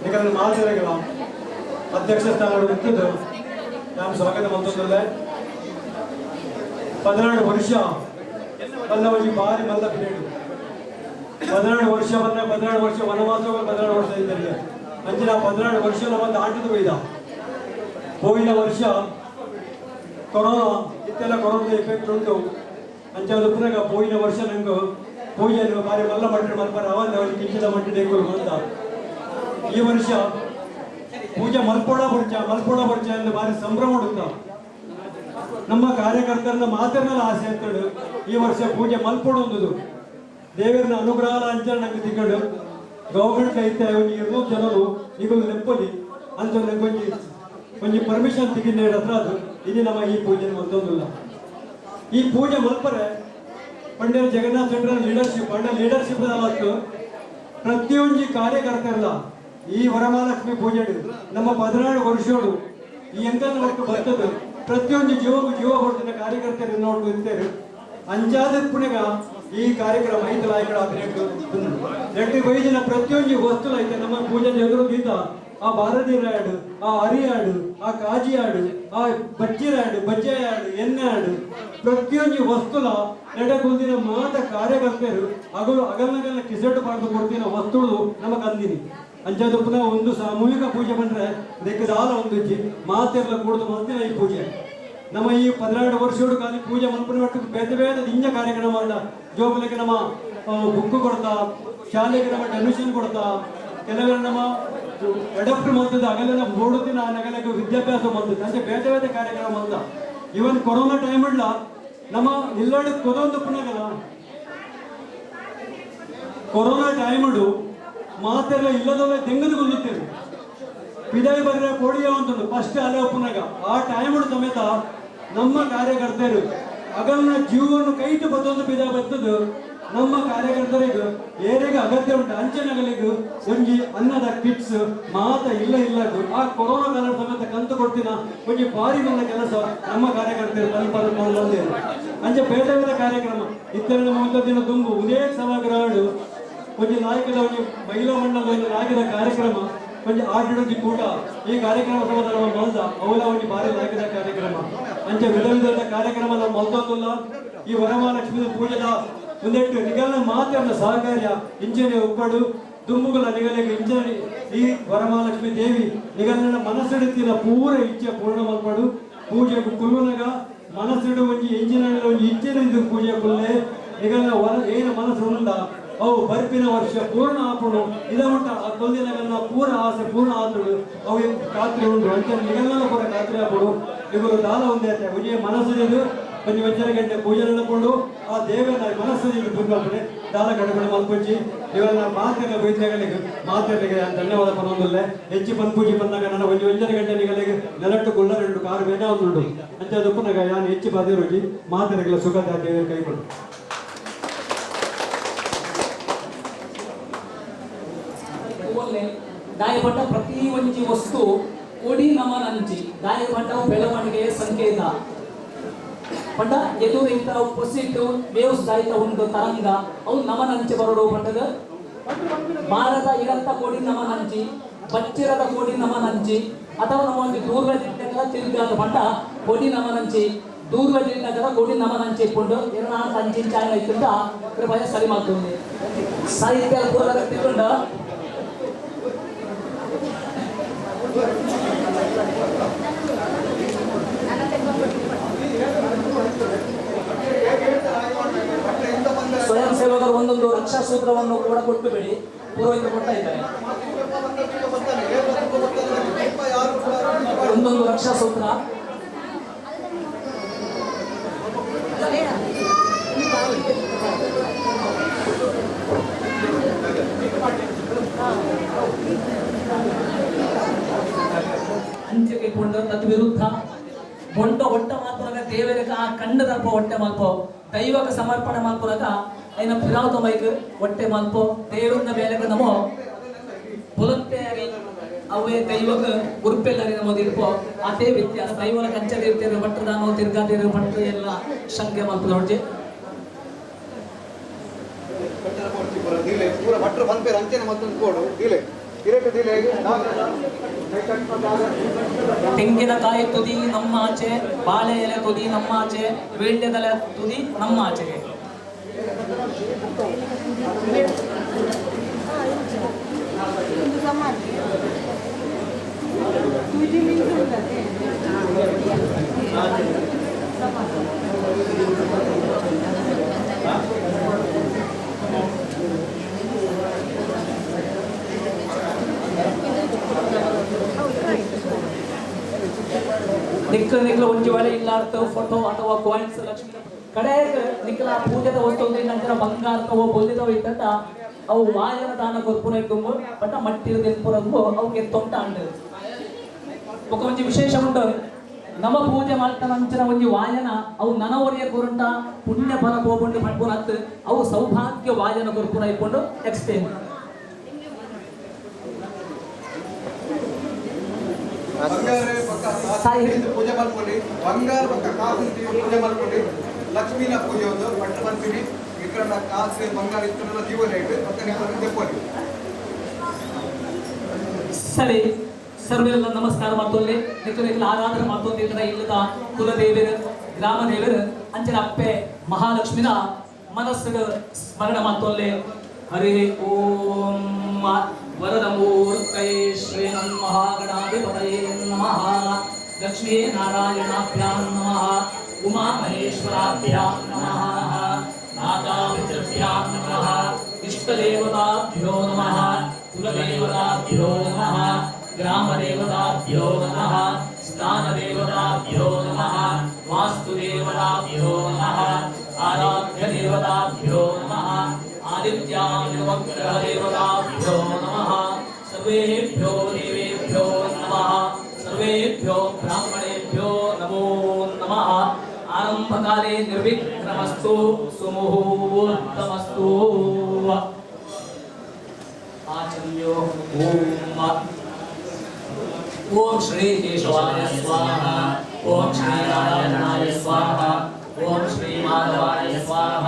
ನಿಖರ ಮಾತುಗಳ ಅಧ್ಯಕ್ಷ ಸ್ಥಾನಗಳು ಇರ್ತದ್ದು ನಾನು ಸ್ವಾಗತ ಮಂತಂದಲ್ಲೇ. 12 ವರ್ಷ ಬಂದವರಿಗೆ ಭಾರಿ ಮಲ್ಲ ಪೀರಿಯಡ್. 12 ವರ್ಷ ಬಂದರೆ 12 ವರ್ಷ ವನವಾಸ 12 ವರ್ಷ ಇದ್ದರೆ ಅಂಚಿನ 12 ವರ್ಷ ನಮ್ಮ ಆಟದ ಬೈದ ಹೋಗಿನ ವರ್ಷ ಕೊರೋನಾ ಇತ್ತೆಲ್ಲ ಕೊರೋನಾ ಎಫೆಕ್ಟ್ ಉಂಟು. ಅಂಚಾದ ಪುನಃ ಹೋಗಿನ ವರ್ಷ ನಂಗೆ ಪೂಜೆಯನ್ನು ಭಾರಿ ಮಲ್ಲ ಮಟ್ಟ ಮಲ್ಪರ ಅವಂದ ಕಿಂಚಿದ ಮಟ್ಟ ಡೇಕುಲು ಅಂತ ಈ ವರ್ಷ ಪೂಜೆ ಮಲ್ಪೋಡ ಬರ್ಚ ಮಲ್ಪೋಡ ಬರ್ಚ ಎಂದು ಭಾರಿ ಸಂಭ್ರಮ ಉಂಟು. ನಮ್ಮ ಕಾರ್ಯಕರ್ತರನ್ನ ಮಾತ್ರನೆಲ್ಲ ಆಸೆ ಅಂತೇಳಿ ಈ ವರ್ಷ ಪೂಜೆ ಮಲ್ಪೋಡು ಒಂದುದು ದೇವರನ್ನ ಅನುಗ್ರಹ ಅಂಚನೆ ನಂಗೆ ತಿಂಗಳು ಗೌರ್ಮೆಂಟ್ ಐತೆ 200 ಜನರು ಈಗ ನೆಂಪಲಿ ಅಂತ ನಂಗೊಂಜಿ ಒಂಜಿ ಪರ್ಮಿಷನ್ ತಿಗಿಂದ ಹತ್ರ ಅದು ಇಲ್ಲಿ ನಮ್ಮ ಈ ಪೂಜೆ ಮತ್ತೊಂದಿಲ್ಲ. ಈ ಪೂಜೆ ಮಲ್ಪರೆ ಪಂಡ್ಯರ ಜಗನ್ನಾಥ ಶೆಟ್ಟರ ಲೀಡರ್ಶಿಪ್ ಪಂಡ್ಯ ಲೀಡರ್ಶಿಪ್ ಮತ್ತು ಪ್ರತಿಯೊಂದು ಕಾರ್ಯಕರ್ತರಲ್ಲ ಈ ವರಮಹಾಲಕ್ಷ್ಮಿ ಪೂಜೆ ನಮ್ಮ 14 ವರ್ಷಗಳು ಈ ಎಂಕಲ್ ಒಟ್ಟು ಬರ್ತದೆ ಪ್ರತಿಯೊಂದು ಜೀವಕ್ಕೂ ಜೀವ ಕೊಡ್ತಿದ್ದ ಕಾರ್ಯಕರ್ತರು ನೋಡ್ತು ಅಂತೇಳಿ ಅಂಜಾದ ಪುನಗ ಈ ಕಾರ್ಯಕ್ರಮ ಐತಲ ಐಕಡ ಹದಿನೆಂಟು ಎರಡು ವೈದ್ಯನ ಪ್ರತಿಯೊಂದು ವಸ್ತು ಐತೆ ನಮ್ಮ ಪೂಜೆ ಎದುರು ಗೀತ ಆ ಭಾರತೀರಾಡು, ಆ ಅರಿಯಾಡು, ಆ ಕಾಜಿಯಾಡು, ಆ ಬಜ್ಜಿರಾಡು, ಬಜ್ಜೆಯಾಡು, ಎಣ್ಣೆಯಾಡು ಪ್ರತಿಯೊಂದು ವಸ್ತುಲ ನೆಡಗುಂದಿನ ಮಾತ ಕಾರ್ಯಕರ್ತರು ಅಗಲು ಅಗಲನಗಲ ಕಿಸೆಟ್ ಪಾಡ್ದು ಕೊಡ್ತಿನ ವಸ್ತುಗಳು ನಮಗ್ ಅಂದಿನಿ. ಅಂಚಾದ ಪುನಃ ಒಂದು ಸಾಮೂಹಿಕ ಪೂಜೆ ಬಂದ್ರೆ ದಾಲ ಒಂದು ಮಾತೆಲ್ಲ ಕೂಡ್ದು ಮಲ್ತಿನ ಈ ಪೂಜೆ. ನಮ್ಮ ಈ 12 ವರ್ಷಗಳು ಖಾಲಿ ಪೂಜೆ ಮಲ್ಪುನ ಒಟ್ಟು ಬೇತೆ ಬೇತೆ ದಿಂಜ ಕಾರ್ಯಕ್ರಮ ಅಲ್ಲ. ಜೋಕುಲಿಗೆ ನಮ್ಮ ಬುಕ್ ಕೊಡ್ತಾ, ಶಾಲೆಗೆ ನಮ್ಮ ಡೊನೇಷನ್ ಕೊಡ್ತಾ, ಕೆಲವರು ನಮ್ಮ ಅಡಾಪ್ಟ್ ಮಾಡ್ತದೆ, ಅಗಲೆಲ್ಲ ಓಡುತ್ತಿನ ನಗಲಕ್ಕೆ ವಿದ್ಯಾಭ್ಯಾಸ ಮಾಡ್ತದೆ, ಅಂದ್ರೆ ಬೇತೆ ಬೇತೆ ಕಾರ್ಯಕ್ರಮ ಅಂತ. ಇವನ್ ಕೊರೋನಾ ಟೈಮ್ ಇಲ್ಲ ನಮ್ಮ ಇಲ್ಲಾಡು ಕೊದೊಂದು ಪುನಗಲ್ಲ ಕೊರೋನಾ ಟೈಮ್ ಮಾತೆಲ್ಲ ಇಲ್ಲದಲ್ಲೇ ತೆಂಗದು ಕೊಲ್ಲುತ್ತೇವೆ. ಪಿದಾಯಿ ಬರ್ರೆ ಕೋಡಿಯ ಅಂತ ಫಸ್ಟ್ ಅಲೆ ಒಪ್ಪುನಾಗ ಆ ಟೈಮ್ ಸಮೇತ ನಮ್ಮ ಕಾರ್ಯಕರ್ತರು ಅಗಲ್ನ ಜೀವವನ್ನು ಕೈಟು ಬತ್ತೊಂದು ಪಿದಾಯಿ ಬರ್ತದೆ. ನಮ್ಮ ಕಾರ್ಯಕರ್ತರಿಗೆ ಏರಿಗೆ ಅಗತ್ಯ ಉಂಟು ಅಂಚೆನಗಲಿಗೂ ಒಂಜಿ ಅನ್ನದ ಕಿಟ್ಸ್ ಮಾತ ಇಲ್ಲ ಇಲ್ಲ ಆ ಕೊರೋನಾ ಕಾಲ ಸಮೇತ ಕಂತು ಕೊಡ್ತಿನ ಒಂಜಿ ಭಾರಿ ಮಂದ ಕೆಲಸ ನಮ್ಮ ಕಾರ್ಯಕರ್ತರು ತಲುಪಲು. ಅಂಚೆ ಬೇರೆ ಬೇರೆ ಕಾರ್ಯಕ್ರಮ ಇತ್ತರ ನಮ್ಮ ದಿನ ತುಂಬು ಉದೇ ಸಭಾಗೃಹಗಳು ಒಂಜಿ ನಾಯಕದ ಒಂಜಿ ಮಹಿಳಾ ಮಂಡಲದ ಒಂದು ನಾಯಕದ ಕಾರ್ಯಕ್ರಮ ಒಂಜಿ ಆಟಡೊಂಜಿ ಕೂಟ ಈ ಕಾರ್ಯಕ್ರಮ ಸಮೇತ ನಮ್ಮ ಮಲ್ದ ಅವಲ ಒಂಜಿ ಭಾರಿ ನಾಯಕದ ಕಾರ್ಯಕ್ರಮ. ಅಂಚೆ ವಿಧ ವಿಧದ ಕಾರ್ಯಕ್ರಮ ನಮ್ಮ ಮಲ್ತೊಂದುಲ್ಲ. ಈ ವರಮಹಾಲಕ್ಷ್ಮಿ ಪೂಜೆದ ಒಂದೆಟ್ಟು ನಿಗಲ್ನ ಮಾತ್ರ ಸಹಕಾರ್ಯ ಇಂಚನೆ ಒಪ್ಪಡು ದುಂಬುಗಳ ನಿಗಲಿಗೆ ಇಂಚನೆ ಈ ವರಮಹಾಲಕ್ಷ್ಮಿ ದೇವಿ ನಿಗಲಿನ ಮನಸ್ಸಿಡುತ್ತಿನ ಪೂರ ಇಚ್ಛೆ ಪೂರ್ಣ ಮಲ್ಪಡು. ಪೂಜೆಗೆ ಕುಲ್ಲುನಗ ಮನಸ್ಸಿಡು ಒಂಜಿ ಇಂಚಿನ ಒಂಜಿ ಇಚ್ಛೆ ಇದು ಪೂಜೆ ಕುಲ್ಲೆ ನಿಗಲ್ನ ವರ ಏನು ಮನಸ್ಸು ಉಂಡ ಅವು ಬರ್ಪಿನ ವರ್ಷ ಪೂರ್ಣ ಆಪುಣು ಇದ ಉಂಟ ಆ ಕೊಲ್ದಿನಗಲ್ನ ಪೂರ ಆಸೆ ಪೂರ್ಣ ಆತುಡು ಅವು ಖಾತ್ರಿ ಉಂಡು ಅಂಚೆ ನಿಗಲ್ನ ಪೂರ ಖಾತ್ರಿ ಆಪುಡು. ಇವರು ದಾಲ ಒಂದೇ ಒಂಜಿ ಮನಸ್ಸಿದ್ದು ಒಂಜಿ ಒಂಜರ ಗಂಟೆ ಪೂಜೆ ನಡ್ಕೊಂಡು ಆ ದೇವರ ಮನಸ್ಸಿಗೆ ದುರ್ಗಾಪಣೆ ದಾಲ ಗಡಬಡ ಮಲ್ಪೊಂಜಿ ಇವೆಲ್ಲ ಮಾತೆಲ್ಲ ಬೈದ್ಯಗಳಿಗೆ ಮಾತೆಗಳಿಗೆ ಧನ್ಯವಾದ ಪನೊಂದುಲ್ಲೆ. ಹೆಚ್ಚು ಬಂದ್ ಪೂಜೆ ಬಂದಾಗ ನನ್ನ ಒಂಜಿ ಒಂಜರ ಗಂಟೆ ನಿಗಳಿಗೆ ನೆಲಟ್ಟು ಗುಳ್ಳ ಎರಡು ಕಾರು ಬೇಡ ಒಂದುಂಡು ಅಂಚೆ ಅದಪ್ಪನಾಗ ಯಾನು ಹೆಚ್ಚು ಬಾದಿರೋಗಿ ಮಾತೆಗಳ ಸುಖ ದೇವರ ಕೈಗಳು. ದಾಯಪಟ್ಟ ಪ್ರತಿ ಒಂಜಿ ವಸ್ತು ಕೊಡಿ ನಮನಂಚಿ ದಾಯಪಟ್ಟ ಬೆಳವಣಿಗೆಯ ಸಂಕೇತ. ಪಂಡ ಎದುರು ಇಂತ ಪೊಸಿಟ್ ವೇವ್ಸ್ ದಾಯಿತ ಉಂಟು ತರಂಗ ಅವು ನಮನಂಚಿ ಬರಡು. ಪಂಡದ ಭಾರತ ಇರತ್ತ ಕೋಡಿ ನಮನಂಚಿ, ಬಚ್ಚಿರದ ಕೋಡಿ ನಮನಂಚಿ, ಅಥವಾ ನಮ್ಮ ಒಂದು ದೂರ್ವ ತಿರುಗಾದ ಪಂಡ ಕೊಡಿ ನಮನಂಚಿ ದೂರ್ವ ಜಿಲ್ಲೆಗಳ ಕೊಡಿ ನಮನಂಚಿ ಇಟ್ಕೊಂಡು ಎರಡಾಂತ ಅಂಚಿನ ಚಾಯನ ಇತ್ತುಂಡ ಕೃಪಯ ಸರಿ ಮಾಡ್తుంది. ಸಾಹಿತ್ಯ ಪೂರ ತಿಳ್ಕೊಂಡ ಸ್ವಯಂ ಸೇವಕರು ಒಂದೊಂದು ರಕ್ಷಾ ಸೂತ್ರವನ್ನು ಕೂಡ ಕೊಟ್ಟು ಬಿಡಿ, ಪುರೋಹಿತರು ಕೊಡ್ತಾ ಇದ್ದಾರೆ ಒಂದೊಂದು ರಕ್ಷಾ ಸೂತ್ರ. ಅಂಚೆಗೆ ಕೊಂಡು ತದ್ವಿರುದ್ಧ ಬೊಂಡ ಹೊಟ್ಟ ಮಾಲ್ಪುನಗ ದೇವರಿಗೆ ಆ ಕಣ್ಣದಲ್ಪ ಹೊಟ್ಟೆ ಮಾಲ್ಪೋ ದೈವಕ ಸಮರ್ಪಣೆ ಮಾಲ್ಪುನಗ ಐನ ಪಿರಾವತ ಮೈಕ್ ಹೊಟ್ಟೆ ಮಾಲ್ಪೋ ದೇವರನ್ನ ಮೇಲೆ ನಮೋ ಬುಲಂತೆಯಾಗಿ ಅವೇ ದೈವಕ ಉರುಪೆಲ್ಲರಿ ನಮೋ ತಿರ್ಪೋ ಅದೇ ವ್ಯತ್ಯಾಸ. ದೈವನ ಕಂಚದಿರ್ತೀರ ಭಟ್ರದಾನೋ ತಿರ್ಗಾದಿರು ಭಟ್ರು ಎಲ್ಲ ಶಂಕೆ ಮಾಲ್ಪದ ಹೊಡ್ಜೆ ತೆಂಗಿನಕಾಯಿ ತುದಿ ನಮ್ಮ ಆಚೆ, ಬಾಳೆ ಎಲೆ ತುದಿ ನಮ್ಮ ಆಚೆ, ವೀಳ್ಯದೆಲೆ ತುದಿ ನಮ್ಮ ಆಚೆಗೆ. ನಿಕ್ಕ ನಿಕ್ಲ ಒಂಜಿ ವೇಳೆ ಇಲ್ಲಾರ್ತ ಫೋಟೋ ಅಥವಾ ಕಾಯಿನ್ಸ್ ಲಕ್ಷ್ಮಿ ಕಡೆ ನಿಕ್ಲ ಪೂಜೆದ ವಸ್ತು ನಂತರ ಬಂಗಾರದವೋ ಬೊಲ್ಲಿದವೋ ಇದ್ದಂತ ಅವು ವಾಯನ ದಾನ ಕೊರ್ಪುನ ಇದ್ದುಂಬು ಬಟ್ ಮಟ್ಟಿರ ದಿನ್ಪುರಂಬು ಅವಕ್ಕೆ ತೊಂಟ ಅಂಡು. ಬೊಕ ಒಂಜಿ ವಿಶೇಷ ಉಂಟು, ನಮ ಪೂಜೆ ಮಾಡ್ತಾನಂಚಿನ ಒಂಜಿ ವಾಯನ ಅವು ನನವರಿಯ ಕೊರುಂಟ ಪುಣ್ಯ ಫಲ ಪೋಪುಂಡು ಪಡ್ಪುನತ್ ಅವು ಸೌಭಾಗ್ಯ ವಾಯನ ಕೊರ್ಪುನ ಇಟ್ಕೊಂಡು ಎಕ್ಸ್ಪ್ಲೇನ್. ಪೂಜೆ ಮಾಡ್ಕೊಂಡು ಬಂಗಾರ ಪಕ್ಕ ಕಾಸು ಪೂಜೆ ಮಾಡ್ಕೊಂಡು ಲಕ್ಷ್ಮೀನ ಪೂಜೆ ಒಂದು ಭಟ್ರು ಬಂತೀನಿ ವಿಕ್ರಮ ಕಾಸು ಬಂಗಾರ ಇತ್ತು ಜೀವನ ಇಟ್ಟು ಪಕ್ಕ ನೀವು ಸರಿ. ಸರ್ವೆಲ್ಲ ನಮಸ್ಕಾರ ಮಾಡ್ತೊಲ್ಲೆ ನಿಕ್ಕಲೆಲ್ಲ ಆರಾಧನೆ ಮಾಡ್ತೊಂದಿರ್ತಾರೆ ಇಲ್ಲದ ಕುಲದೇವರು ಗ್ರಾಮ ದೇವರು ಅಂಚನ ಅಪ್ಪೆ ಮಹಾಲಕ್ಷ್ಮಿನ ಮನಸ್ಸು ಸ್ಮರಣ ಮಾಡ್ತೊಲ್ಲೆ. ಹರಿ ಓಂ ವರದಮೂರ್ತಯೇ ಶ್ರೀ ಮಹಾಗಣಾಧಿಪತಯೇ ನಮಃ. ಲಕ್ಷ್ಮೀ ನಾರಾಯಣಾಭ್ಯಾಂ ನಮಃ. ಉಮಾ ಮಹೇಶ್ವರಾಭ್ಯಾಂ ನಮಃ. ಮಾತಾಪಿತೃಭ್ಯಾಂ ನಮಃ. ಇಷ್ಟದೇವತಾಭ್ಯೋ ನಮಃ. ಕುಲದೇವತಾಭ್ಯೋ ನಮಃ. ಗ್ರಾಮದೇವತಾಭ್ಯೋ ನಮಃ. ಸ್ಥಾನದೇವತಾಭ್ಯೋ ನಮಃ. ವಾಸ್ತುದೇವತಾಭ್ಯೋ ನಮಃ. ಆರಾಧ್ಯದೇವತಾಭ್ಯೋ ನಮಃ. ಆದಿತ್ಯಾದಿನವಗ್ರಹದೇವತಾಭ್ಯೋ ನಮಃ. ಸರ್ವೇಭ್ಯೋ ದೇವೇಭ್ಯೋ ನಮಃ. ಸರ್ವೇಭ್ಯೋ ಬ್ರಾಹ್ಮಣೇಭ್ಯೋ ನಮೋ ನಮಃ. ಆರಂಭಕಾಲೇ ನಿರ್ವಿಘ್ನಮಸ್ತು ಸುಮುಹೂರ್ತಮಸ್ತು. ಆಚಮ್ಯೋ ಓಂ ಓಂ ಶ್ರೀ ಕೇಶವಾಯ ಸ್ವಾಹ. ಓಂ ಶ್ರೀ ನಾರಾಯಣಾಯ ಸ್ವಾಹ. ಓಂ ಶ್ರೀ ಮಾಧವಾಯ ಸ್ವಾಹ.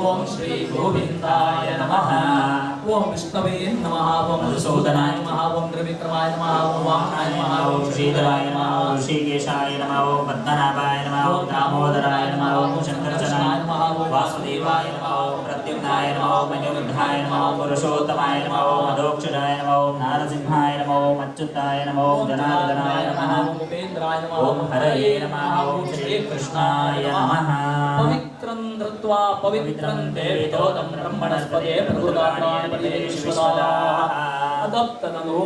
ಓಂ ಶ್ರೀ ಗೋವಿಂದಾಯ ನಮಃ. ಓಂ ವಿಷ್ಣವೇ ನಮಃ. ಓಂ ಮಧುಸೂದನಾಯ ನಮಃ. ಓಂ ತ್ರಿವಿಕ್ರಮಾಯ ನಮಃ. ಓಂ ವಾಮನಾಯ ನಮಃ. ಓಂ ಶ್ರೀಧರಾಯ ನಮಃ. ಓಂ ಶ್ರೀಕೇಶಾಯ ನಮಃ. ಓಂ ಪದ್ಮನಾಭಾಯ ನಮಃ. ಓಂ ದಾಮೋದರಾಯ ನಮಃ. ಓಂ ಶಂಕರಚನಾಯ ನಮಃ. ಓಂ ವಾಸುದೇವಾಯ ನಮಃ. ಓಂ ಪ್ರದ್ಯುಮ್ನಾಯ ನಮಃ. ಓಂ ಅನಿರುದ್ಧಾಯ ನಮಃ. ಓಂ ಪುರುಷೋತ್ತಮಾಯ ನಮಃ. ಓಂ ಅಧೋಕ್ಷರಾಯ ನಮಃ. ಓಂ ನಾರಸಿಂಹಾಯ ನಮಃ. ಓಂ ಅಚ್ಯುತಾಯ ನಮಃ. ಓಂ ಜನಾರ್ದನಾಯ ನಮಃ. ಓಂ ಉಪೇಂದ್ರಾಯ ನಮಃ. ಓಂ ಹರಯೇ ನಮಃ. ಓಂ ಶ್ರೀಕೃಷ್ಣಾಯ ನಮಃ. ಪವಿತ್ರಂ ಧೃತ್ವಾ ಪವಿತ್ರಂ ದೇವಿತೋದಂ ಬ್ರಹ್ಮಣಸ್ಪದೇ ಪ್ರಭುದಾನಾಯ ಪರಿಯೇಶ್ವರಾಃ ಅದಪ್ತನೋ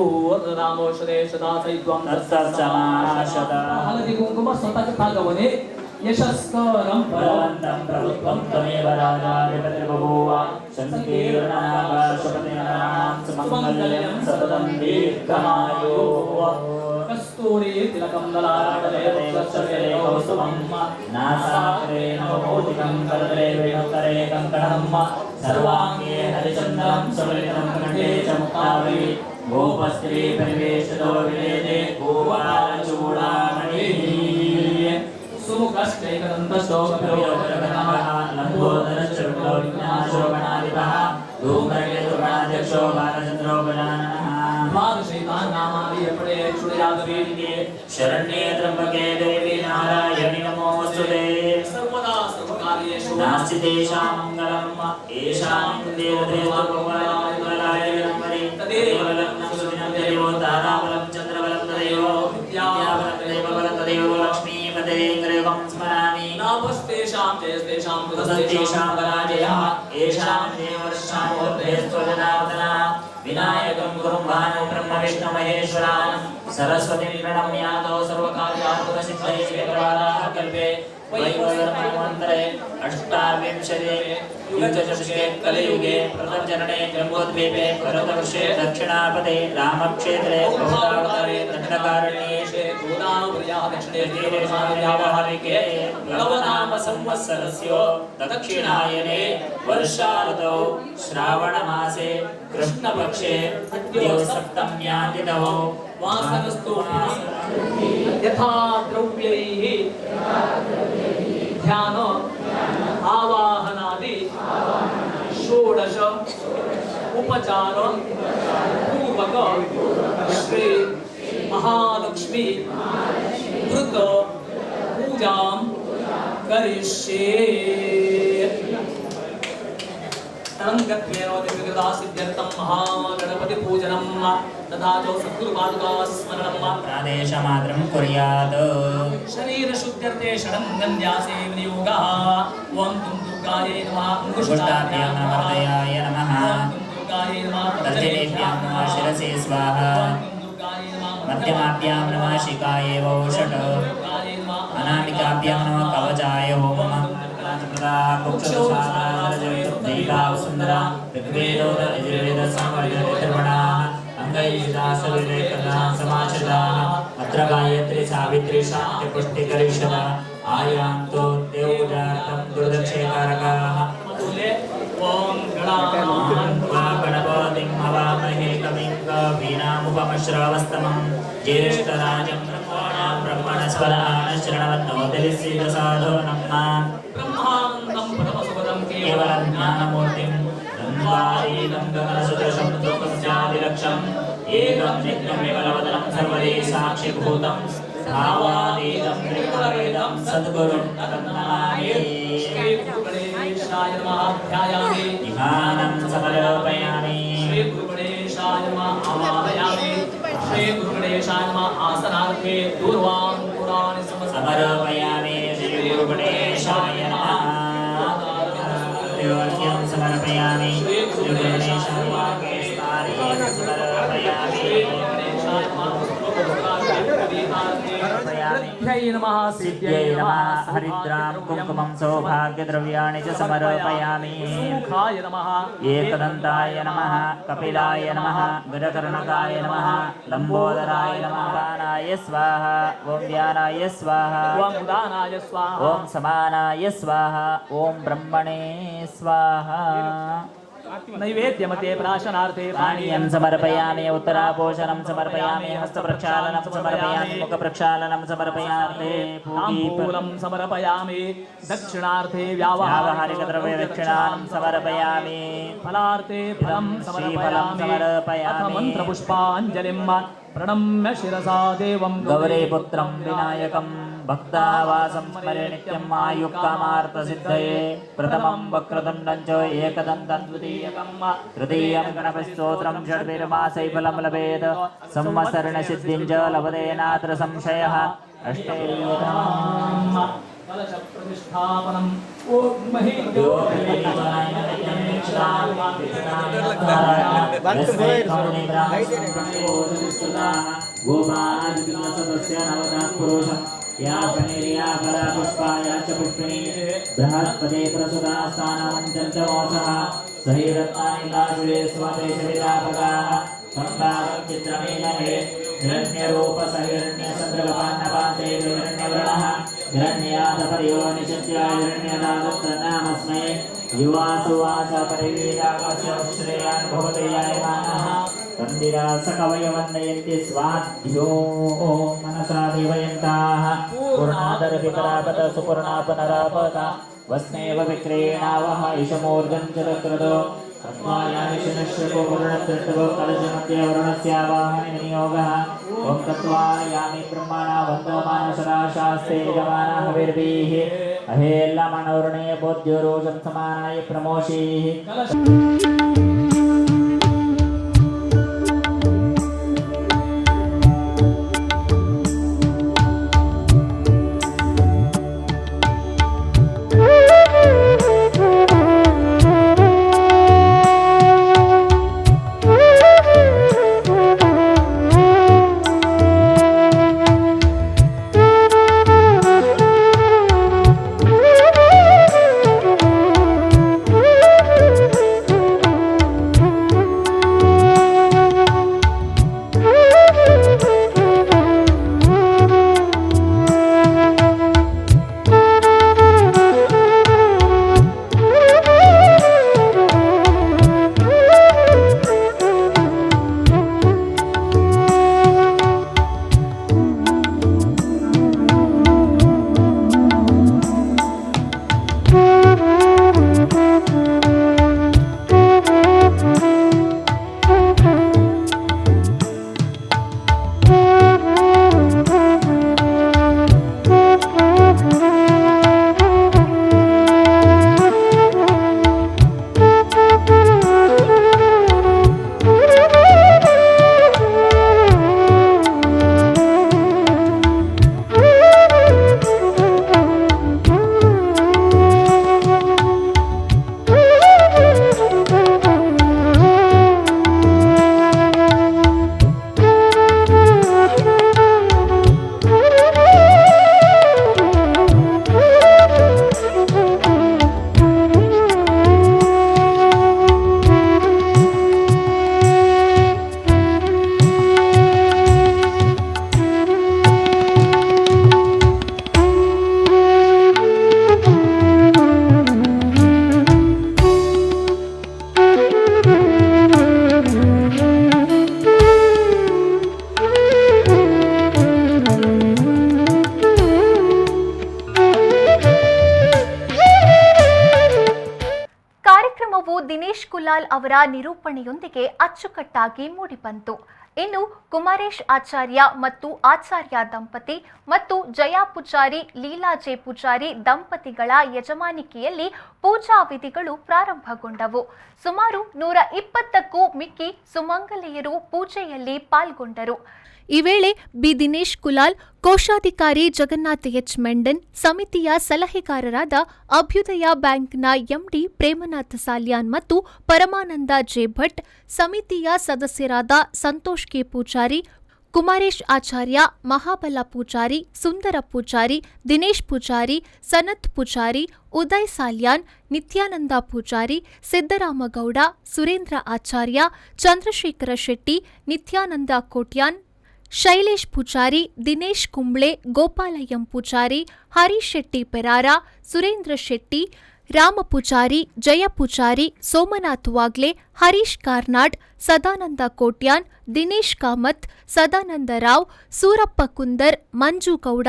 ರಾಮೋಷರೇ ಸದಾ ಸೈತ್ವಂ ತತ್ಸಮಾಶದ. ಹಳದಿ ಕುಂಕುಮ ಸ್ವತಃ ಭಾಗವನೆ ಯಶಸ್ಕರಂ ಬಲವಂತಂ ಪ್ರಭುತ್ವಂ ತ್ವಮೇವ ರಾಜಾಧಿಪತಿರ್ಬಭೂವ ಸಂಕೀರ್ಣನಾಭಾಷಪತಿನಾಂ ಸುಮಂಗಲ್ಯಂ ಸತತಂ ದೀರ್ಘಮಾಯುಃ. ಕಸ್ತೂರಿ ತಿಲಕಂ ಲಲಾಟಲೇ ವಕ್ಷಸ್ಥಲೇ ಕೌಸ್ತುಭಂ ನಾಸಾಗ್ರೇ ನವಮೌಕ್ತಿಕಂ ಕರತಲೇ ವೇಣುಕರೆ ಕಂಕಣಂ ಸರ್ವಾಂಗೇ ಹರಿಚಂದನಂ ಸುಲಲಿತಂ ಕಂಠೇ ಚ ಮುಕ್ತಾವಲಿ ಗೋಪಸ್ತ್ರೀ ಪರಿವೇಶಿತೋ ವಿಲೇದೆ ಗೋಪಾಲಚೂಡಾಮಣಿಃ. ಸುಮುಖಶ್ಚೈಕದಂತಶೋಕವಿಯೋಗನಮಃ ಲಂಬೋದರಶ್ಚ ವಿಘ್ನಾಶೋಗಣಾಧಿಪಃ ಧೂಮ್ರಕೇತುಗಣಾಧ್ಯಕ್ಷೋ ಬಾಲಚಂದ್ರೋ ಗಜಾನನಃ. ದ್ವಾದಶೈತಾನ್ನಾಮಾದಿ ಪಡೆ ಕ್ಷುರಯಾಗವೇದಿಕೆ ಶರಣ್ಯೇ ತ್ರ್ಯಂಬಕೆ ದೇವಿ ನಾರಾಯಣಿ ನಮೋಸ್ತುತೆ. ಸರ್ವದಾ ಸರ್ವಕಾರ್ಯೇಷು ನಾಸ್ತಿ ತೇಷಾಂ ಮಂಗಲಂ ಯೇಷಾಂ ದೇವದೇವೋಪಮಂಗಲಾಯ ವಿಲಂಬರಿ ತದೇವ ಲಗ್ನಂ ಸುದಿನಂ ತದೇವ ತಾರಾಬಲಂ ಚಂದ್ರಬಲಂ ತದೇವ ವಿದ್ಯಾಬಲಂ ತದೇವ ಬಲಂ ತದೇವ ಲಕ್ಷ್ಮೀಪತೇಂದ್ರಯುಗಂ ಸ್ಮರಾಮಿ. ಲಾಭಸ್ತೇಷಾಂ ಜಯಸ್ತೇಷಾಂ ತದೇಷಾಂ ಪರಾಜಯಃ ಯೇಷಾಂ ದೇವರ್ಷಾಮೂರ್ಧೇಸ್ತ್ವಜನಾರ್ದನ. ವಿನಾಯಕಂ ಗುರುಂ ಭಾನು ಬ್ರಹ್ಮ ವಿಷ್ಣು ಮಹೇಶ್ವರಾನ್ ಸರಸ್ವತಿಂ ಪ್ರಣಮ್ಯಾದೋ ಸರ್ವಕಾರ್ಯಾರ್ಥಸಿದ್ಧಯೇ ಕಲ್ಪೆ ವೈವಸ್ವತಮನ್ವಂತರೆ ಅಷ್ಟಾವಿಂಶತಿ ಯುಗಚತುಷ್ಕೆ ಕಲಿಯುಗೆ ಪ್ರಥಮಚರಣೆ ಜಂಬೂದ್ವೀಪೆ ಭರತವರ್ಷೆ ದಕ್ಷಿಣಾಪದೆ ರಾಮಕ್ಷೇತ್ರೆ ಬೌದ್ಧಾವತಾರೆ ದಂಡಕಾರಣ್ಯೇ ದಕ್ಷಿಣೇ ಪ್ಲವನಾಮ ಸಂವತ್ಸರಸ್ಯ ದಕ್ಷಿಣಾಯನೆ ವರ್ಷಾ ಋತೌ ಶ್ರಾವಣಮಾಸೆ ಕೃಷ್ಣಪಕ್ಷೆ ಅದ್ಯೋ ಸಪ್ತಮ್ಯಾತಿಥೌ ವಾಸನಸ್ತು ಯಥಾ ದ್ರವ್ಯೈಃ ಧ್ಯಾನ ಆವಾಹನಾದಿ ಷೋಡಶ ಉಪಚಾರ ಪೂರ್ವಕ ಶ್ರೀ ಮಹಾಲಕ್ಷ್ಮಿ ಕೃತ ಪೂಜಾಂ ಕರಿಷ್ಯೇ. ತರಂಗತ್ವೇನ ದಿವ್ಯಕೃತಾ ಸಿದ್ಧ್ಯರ್ಥಂ ಮಹಾಗಣಪತಿ ಪೂಜನಂ ತಥಾ ಚ ಸದ್ಗುರುಪಾದುಕಾ ಸ್ಮರಣಂ ಪ್ರಾದೇಶಮಾತ್ರಂ ಕುರ್ಯಾತ್. ಶರೀರ ಶುದ್ಧ್ಯರ್ಥೆ ಷಡಂಗನ್ಯಾಸೇ ವಿನಿಯೋಗಃ. ಓಂ ತುಂ ದುರ್ಗಾಯೈ ನಮಃ. ಅಂಗುಷ್ಟಾಭ್ಯಾಂ ನಮಃ. ಹೃದಯಾಯ ನಮಃ. ಓಂ ತುಂ ದುರ್ಗಾಯೈ ನಮಃ. ತರ್ಜನೇಭ್ಯಾಂ ನಮಃ. ಶಿರಸೇ ಸ್ವಾಹ. ಓಂ ತುಂ ದುರ್ಗಾಯೈ ನಮಃ. ಮಧ್ಯಮಾಭ್ಯಾಂ ನಮಃ. ಶಿಖಾಯೇ ವೌಷಟ್. ದುರ್ಗಾಯೈ ನಮಃ. ಅನಾಮಿಕಾಭ್ಯಾಂ ನಮಃ. ಕವಚಾಯ ಓಂ ಅತ್ರ ಗಾಯತ್ರಿ ಸಾವಿತ್ರಿ ಶಾಂತಿ ಪುಷ್ಟಿಕರಿಷದ ಆಯಾಂತೋ ದೇವಪೂಜಾರ್ಥಂ ದುರ್ದಕ್ಷೇಕಾರಕಾಃ. ಓಂ ಗಣಾನಾಂ ತ್ವಾ ಗಣಪತಿಂ ಹವಾಮಹೇ ಕವಿಂ ಕವೀನಾಮುಪಮಶ್ರವಸ್ತಮಂ ಜ್ಯೇಷ್ಠರಾಜಂ ಬ್ರಹ್ಮಣಾಂ ಬ್ರಹ್ಮಣಸ್ಪರಾಣಶರಣವನ್ನೋದರಿಸಿದಸಾಧೋ ನಮ್ಮ ಬ್ರಹ್ಮಾನಂದಂ ಪರಮಸುಖದಂ ಕೇವಲ ಜ್ಞಾನಮೂರ್ತಿಂ ದ್ವಂದ್ವಾತೀತಂ ಗಗನಸದೃಶಂ ಲೋಕಸ್ಯಾದಿಲಕ್ಷಂ एकं नित्यं विमलवदनं सर्वदे साक्षिभूतं भावातीतं त्रिगुणरहितं सद्गुरुं तं नमामि। श्री गुरुगणेशाय नमः ध्यायामि। ध्यानं समर्पयामि। श्री गुरुगणेशाय नमः आवाहयामि। श्री गुरुगणेशाय नमः आसनार्थे दूर्वाङ्कुराणि समर्पयामि। श्री गुरुगणेशाय नमः अर्घ्यं समर्पयामि। श्री गुरुगणेशाय समर्पयामि। सिद्ध्यै नमः सिद्ध्यै नमः हरिद्रां कुङ्कुमं सौभाग्यद्रव्याणि च समर्पयामि। सुखाय नमः एकदन्ताय नमः कपिलाय नमः गजकर्णकाय नमः लम्बोदराय नमः पानाय स्वाहा ॐ व्यानाय स्वाहा ॐ उदानाय स्वाहा ॐ समानाय स्वाहा ॐ ब्रह्मणे स्वाहा। नैवेद्यमते प्राशनार्थे पानीयं समर्पयामि। उत्तरापोषणं समर्पयामि। हस्तप्रक्षालनं समर्पयामि। मुखप्रक्षालनं समर्पयामि। ताम्बूलं समर्पयामि। दक्षिणार्थे व्यावहारिकद्रव्यदक्षिणां समर्पयामि। फलार्थे फलं समर्पयामि। अथ मन्त्रपुष्पाञ्जलिं प्रणम्य शिरसा देवं गौरीपुत्रं विनायकं भक्तावासं स्मरे नित्यम् आयुक्कामार्थसिद्धये प्रथमं वक्रतुण्डं च एकदन्तं द्वितीयकं तृतीयं गणपतिस्तोत्रं षड्भिर्मासै फलं लभेत् संवत्सरणसिद्धिं च लभते नात्र संशयः। अष्टैर्योधाम् कलशप्रतिष्ठापनम् ॐ मही या फणिर्या फलपुष्पाया च पुष्पिणी बृहस्पते प्रसुतास्थानमञ्चन्तमोसः सहिरत्नानि दाशुरे स्वदेशविलापकाः सम्भागं चित्रमीलहे हिरण्यरूपसहिरण्यचन्द्रकपान्नपाते हिरण्यवर्णः हिरण्यादपर्यो निषद्य हिरण्यदादत्तनामस्मै युवासुवास परिवीराकस्य श्रेयान् भवते यायमानः तन्दिरासकवयवन्दयन्ति स्वाध्यो मनसा देवयन्ताः पूर्णादरपिपरापत सुपर्णापनरापत वस्नेव विक्रेणावह इषमूर्जं च तक्रतो तत्त्वायामिषनश्यको वरुणत्रष्टवो कलशमध्ये वरुणस्यावाहने विनियोगः ॐ तत्त्वायामि ब्रह्मणा वन्दमानसरा शास्ते यजमाना हविर्भिः अहेल्लमणवरुणे बोध्योरोषं समानाय प्रमोषीः। Thank you. ಕುಲಾಲ್ ಅವರ ನಿರೂಪಣೆಯೊಂದಿಗೆ ಅಚ್ಚುಕಟ್ಟಾಗಿ ಮೂಡಿಬಂತು. ಇನ್ನು ಕುಮಾರೇಶ್ ಆಚಾರ್ಯ ಮತ್ತು ಆಚಾರ್ಯ ದಂಪತಿ ಮತ್ತು ಜಯಾ ಪೂಜಾರಿ, ಲೀಲಾ ಜೆ ಪೂಜಾರಿ ದಂಪತಿಗಳ ಯಜಮಾನಿಕೆಯಲ್ಲಿ ಪೂಜಾ ವಿಧಿಗಳು ಪ್ರಾರಂಭಗೊಂಡವು. ಸುಮಾರು 120ಕ್ಕೂ ಮಿಕ್ಕಿ ಸುಮಂಗಲಿಯರು ಪೂಜೆಯಲ್ಲಿ ಪಾಲ್ಗೊಂಡರು. ಈ ವೇಳೆ ಬಿ ದಿನೇಶ್ ಕುಲಾಲ್, ಕೋಶಾಧಿಕಾರಿ ಜಗನ್ನಾಥ್ ಎಚ್ ಮೆಂಡನ್, ಸಮಿತಿಯ ಸಲಹೆಗಾರರಾದ ಅಭ್ಯುದಯ ಬ್ಯಾಂಕ್ನ ಎಂಡಿ ಪ್ರೇಮನಾಥ್ ಸಾಲ್ಯಾನ್ ಮತ್ತು ಪರಮಾನಂದ ಜೆ ಭಟ್, ಸಮಿತಿಯ ಸದಸ್ಯರಾದ ಸಂತೋಷ್ ಕೆ ಪೂಜಾರಿ, ಕುಮಾರೇಶ್ ಆಚಾರ್ಯ, ಮಹಾಬಲ ಪೂಜಾರಿ, ಸುಂದರ ಪೂಜಾರಿ, ದಿನೇಶ್ ಪೂಜಾರಿ, ಸನತ್ ಪೂಜಾರಿ, ಉದಯ್ ಸಾಲ್ಯಾನ್, ನಿತ್ಯಾನಂದ ಪೂಜಾರಿ, ಸಿದ್ದರಾಮಗೌಡ, ಸುರೇಂದ್ರ ಆಚಾರ್ಯ, ಚಂದ್ರಶೇಖರ ಶೆಟ್ಟಿ, ನಿತ್ಯಾನಂದ ಕೋಟ್ಯಾನ್, ಶೈಲೇಶ್ ಪೂಜಾರಿ, ದಿನೇಶ್ ಕುಂಬ್ಳೆ, ಗೋಪಾಲ ಎಂ ಪೂಜಾರಿ, ಹರೀಶ್ ಶೆಟ್ಟಿ ಪೆರಾರ, ಸುರೇಂದ್ರ ಶೆಟ್ಟಿ, ರಾಮ ಪೂಜಾರಿ, ಜಯ ಪೂಜಾರಿ, ಸೋಮನಾಥ್ ವಾಗ್ಲೆ, ಹರೀಶ್ ಕಾರ್ನಾಡ್, ಸದಾನಂದ ಕೋಟ್ಯಾನ್, ದಿನೇಶ್ ಕಾಮತ್, ಸದಾನಂದ ರಾವ್, ಸೂರಪ್ಪ ಕುಂದರ್, ಮಂಜು ಗೌಡ,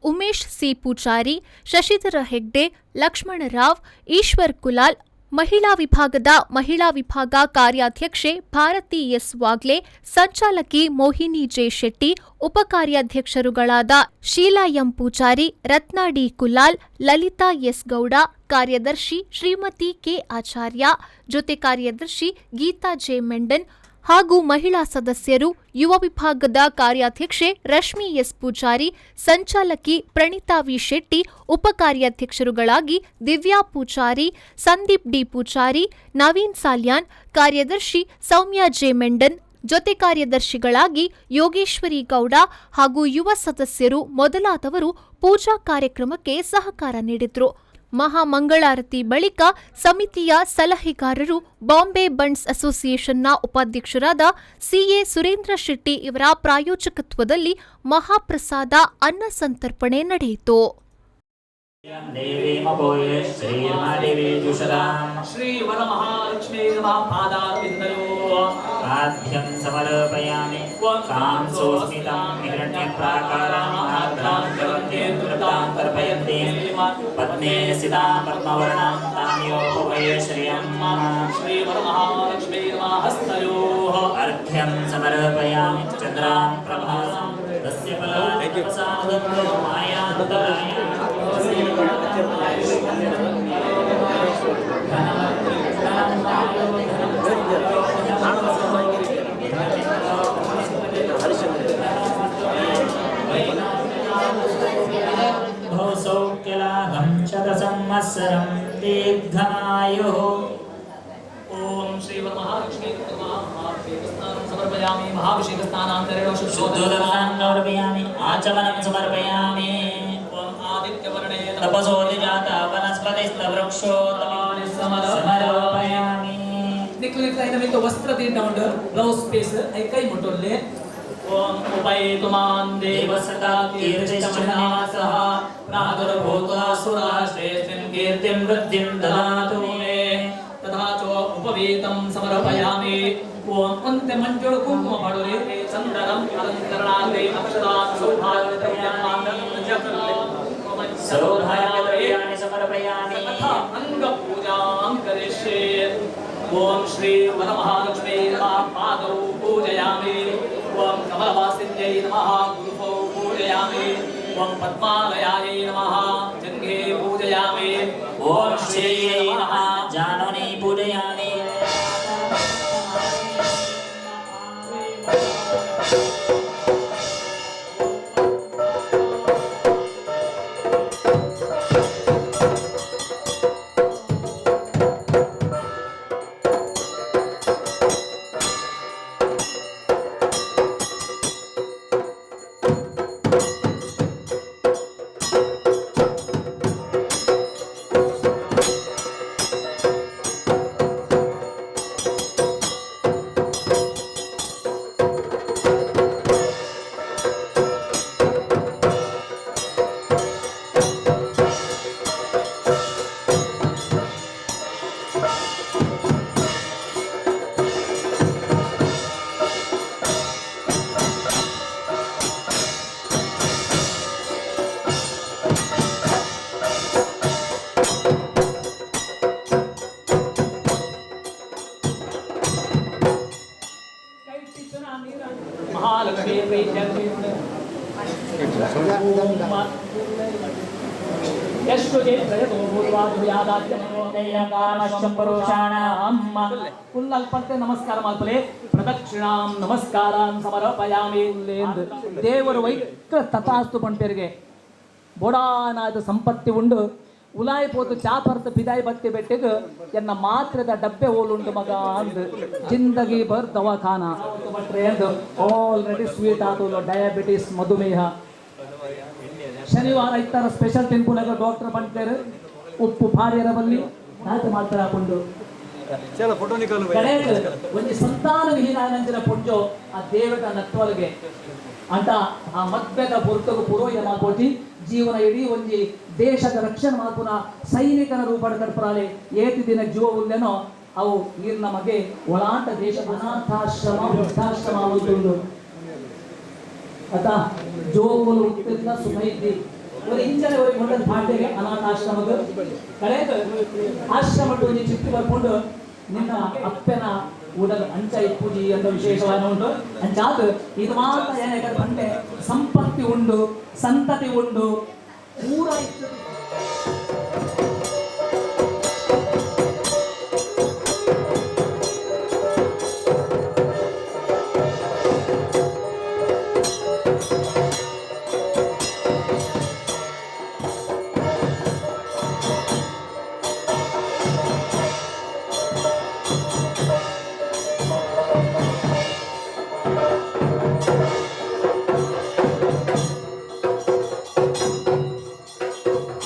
ಉಮೇಶ್ ಸಿ ಪೂಜಾರಿ, ಶಶಿಧರ ಹೆಗ್ಡೆ, ಲಕ್ಷ್ಮಣರಾವ್, ಈಶ್ವರ್ ಕುಲಾಲ್, ಮಹಿಳಾ ವಿಭಾಗದ ಮಹಿಳಾ ವಿಭಾಗ ಕಾರ್ಯಾಧ್ಯಕ್ಷೆ ಭಾರತಿ ಎಸ್ ವಾಗ್ಲೆ, ಸಂಚಾಲಕಿ ಮೋಹಿನಿ ಜೆ ಶೆಟ್ಟಿ, ಉಪಕಾರ್ಯಾಧ್ಯಕ್ಷರುಗಳಾದ Sheela M Poojary, Ratna D Kulal, Lalitha S Gowda, ಕಾರ್ಯದರ್ಶಿ ಶ್ರೀಮತಿ ಕೆ ಆಚಾರ್ಯ, ಜೊತೆ ಕಾರ್ಯದರ್ಶಿ ಗೀತಾ ಜೆ ಮೆಂಡನ್ ಹಾಗೂ ಮಹಿಳಾ ಸದಸ್ಯರು, ಯುವ ವಿಭಾಗದ ಕಾರ್ಯಾಧ್ಯಕ್ಷೆ ರಶ್ಮಿ ಎಸ್ ಪೂಜಾರಿ, ಸಂಚಾಲಕಿ ಪ್ರಣೀತಾ ವಿ ಶೆಟ್ಟಿ, ಉಪಕಾರ್ಯಾಧ್ಯಕ್ಷರುಗಳಾಗಿ ದಿವ್ಯಾ ಪೂಜಾರಿ, ಸಂದೀಪ್ ಡಿ ಪೂಜಾರಿ, ನವೀನ್ ಸಾಲ್ಯಾನ್, ಕಾರ್ಯದರ್ಶಿ ಸೌಮ್ಯ ಜೆ ಮೆಂಡನ್, ಜೊತೆ ಕಾರ್ಯದರ್ಶಿಗಳಾಗಿ ಯೋಗೇಶ್ವರಿ ಗೌಡ ಹಾಗೂ ಯುವ ಸದಸ್ಯರು ಮೊದಲಾದವರು ಪೂಜಾ ಕಾರ್ಯಕ್ರಮಕ್ಕೆ ಸಹಕಾರ ನೀಡಿದ್ರು. ಮಹಾಮಂಗಳಾರತಿ ಬಳಿಕ ಸಮಿತಿಯ ಸಲಹೆಗಾರರು ಬಾಂಬೆ ಬಂಡ್ಸ್ ಅಸೋಸಿಯೇಷನ್ನ ಉಪಾಧ್ಯಕ್ಷರಾದ ಸಿಎ ಸುರೇಂದ್ರ ಶೆಟ್ಟಿ ಇವರ ಪ್ರಾಯೋಜಕತ್ವದಲ್ಲಿ ಮಹಾಪ್ರಸಾದ ಅನ್ನ ಸಂತರ್ಪಣೆ ನಡೆಯಿತು. ದೇವೀಮಪೋಯೆ ಶ್ರೀರ್ಮಾದೇವಿ ಜುಷದಾಂ. ಶ್ರೀ ವರಮಹಾಲಕ್ಷ್ಮೀ ನಮಃ ಪಾದಾರವಿಂದಯೋ. ಪಾದ್ಯಂ ಸಮರ್ಪಯಾಮಿ. ಕಾಂ ಸೋಸ್ಮಿತಾಂ ಹಿರಣ್ಯಪ್ರಾಕಾರಾಂ ಆರ್ದ್ರಾಂ ಜಗಂತೀಂ ಧೃತಾಂ ತರ್ಪಯಂತೀಂ ಪದ್ಮೇ ಸ್ಥಿತಾಂ ಪದ್ಮವರ್ಣಾಂ ತಾಂ ಯೋಪವಯೇ ಶ್ರಿಯಂ. ಶ್ರೀ ವರಮಹಾಲಕ್ಷ್ಮೀ ನಮಃ ಹಸ್ತಯೋಃ. ಅರ್ಘ್ಯಂ ಸಮರ್ಪಯಾಮಿ. ಚಂದ್ರಾಂ ಪ್ರಭಾಸಾಂ ತಸ್ಯ ಫಲಾತ್ ಮಾಯಾಂತರಾಯ. भौसौख्यलाभं शतसंवत्सरं दीर्घमायुः. ಓಂ ಶ್ರೀ ವರಮಹಾಲಕ್ಷ್ಮೀ ನಮಃ ಮಹಾಭಿಷೇಕ ಸ್ನಾನಂ ಸಮರ್ಪಯಾಮಿ. ಮಹಾಭಿಷೇಕ ಸ್ನಾನಾಂತರೇಣ शुद्धोदकान् समर्पयामि. आचमनं समर्पयामि. ಓಂ ಆದಿತ್ಯವರ್ಣೇ तपसोऽधिजाता वनस्पतिस्तवृक्षो समर्पयामि. ನಿಕ್ಲು ನಿಕ್ಲ ಐನ ಮಿತ್ತ ವಸ್ತ್ರ ತೀಂಡ ಉಂಡು, ಬ್ಲೌಸ್ ಪೀಸ್ I ಕೈ ಮುಟ್ಟೊಲ್ಲೆ. ಓಂ ಉಪೈತುಮಾನ್ ದೇವಸತಾ ಕೀರ್ತಿಶ್ಚ ಪ್ರಾದುರ್ಭೂತಾಸುರಾ ಶ್ರೇಷ್ಠಿಂ ಕೀರ್ತಿಂ ವೃದ್ಧಿಂ ದದಾತು ಮೇ. ತಥಾ ಚ ಉಪವೀತಂ ಸಮರ್ಪಯಾಮಿ. ಓಂ ಒಂತೆ ಮಂಜುಳು ಕುಂಕುಮ ಪಾಡೋರಿ. ಚಂದನಂ ಅಲಂಕರಣಾದೆ ಅಕ್ಷರಾನ್ सौभाग्यद्रव्याणि समर्पयामि. तथा अंगपूजां करिष्ये. ॐ श्री वरमहालक्ष्मी नमः पादौ पूजयामि. ॐ कमलवासिन्यै नमः गुरुपौ पूजयामि. ॐ पद्मालयायै नमः जङ्घे पूजयामि. ॐ श्रीयै नमः जानुनी पूजयामि. ಮಹಾಲಕ್ಷ್ಮೀ ಪ್ರೀತ್ಯರ್ಥೆ ಎಷ್ಟು ಕುಲ್ಲಲ್ಪಂತೆ ನಮಸ್ಕಾರ ಮಾಡ್ತಲೆ ಪ್ರದಕ್ಷಿಣಾಂ ನಮಸ್ಕಾರಾಂ ಸಮರ್ಪಯಾಮಿ ಎಂದು ದೇವರು ವೈಕ್ರ ತಥಾಸ್ತು ಪಂಪೆರಿಗೆ ಬೋಡಾನಾದ ಸಂಪತ್ತಿ ಉಂಡು ಉಲಾಯಿ ಪೋತು ಚಾಪರ್ತ ಬಿದಾಯಿ ಬತ್ತಿ ಬೆಟ್ಟಿಗ್ ಎನ್ನ ಮಾತ್ರದ ಡಬ್ಬೆ ಓಲುಂಡು ಮಗ ಅಂದ್ ಜಿಂದಗಿ ಬರ್ ದವಾಖಾನ ಭಟ್ರೆ ಎಂದು ಆಲ್ರೆಡಿ ಸ್ವೀಟ್ ಆತುಲು ಡಯಾಬಿಟಿಸ್ ಮಧುಮೇಹ. ಶನಿವಾರ ಇತ್ತರ ಸ್ಪೆಷಲ್ ತಿನ್ಪುನಾಗ ಡಾಕ್ಟರ್ ಬಂತಾರೆ ಉಪ್ಪು ಭಾರ್ಯರ ಬಲ್ಲಿ ನಾತೆ ಮಾಡ್ತಾರೆ ಹಾಕೊಂಡು ಒಂಜಿ ಸಂತಾನ ವಿಹೀನ ಪೊಂಜೋ ಆ ದೇವಟ ನತ್ವಲ್ಗೆ ಅಂತ ಆ ಮದ್ವೆದ ಪುರ್ತಗು ಪುರೋಹಿತ ಮಾಡ್ಕೊಟ್ಟಿ ಜೀವನ ಇಡೀ ಒಂಜಿ ದೇಶದ ರಕ್ಷಣೆ ಮಾಡ್ಪುನ ಸೈನಿಕನ ರೂಪ ಕಟ್ಪರಾಲೆ ಏತಿ ದಿನ ಜೀವ ಉಲ್ಲೇನೋ ಅವು ನೀರ್ನ ಮಗೆ ಒಳಾಟ ದೇಶ ಅನಾಥಾಶ್ರಮ ವೃದ್ಧಾಶ್ರಮ ಉಂಟು ಅತ ಜೋಗುಲು ಹುಟ್ಟಿದ ಸುಮೈತಿ ಒಂದು ಇಂಚನೆ ಒರಿ ಕೊಂಡದ ಪಾಂಡೆಗೆ ಅನಾಥಾಶ್ರಮದ ಕಳೆದ ಆಶ್ರಮ ಒಂಜಿ ಚಿಟ್ಟಿ ಬರ್ಕೊಂಡು ನಿನ್ನ ಅಪ್ಪನ ಉಡಲ್ ಅಂಚ ಇಪ್ಪುಜಿ ಅಂತ ವಿಶೇಷವಾದ ಉಂಟು. ಅಂಚಾದ ಇದು ಮಾತ್ರ ಏನಾಯ್ತು ಪಂಡೆ ಸಂಪತ್ತಿ ಉಂಡು ಸಂತತಿ ಉಂಡು ಪೂರ ಇತ್ತು.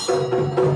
Thank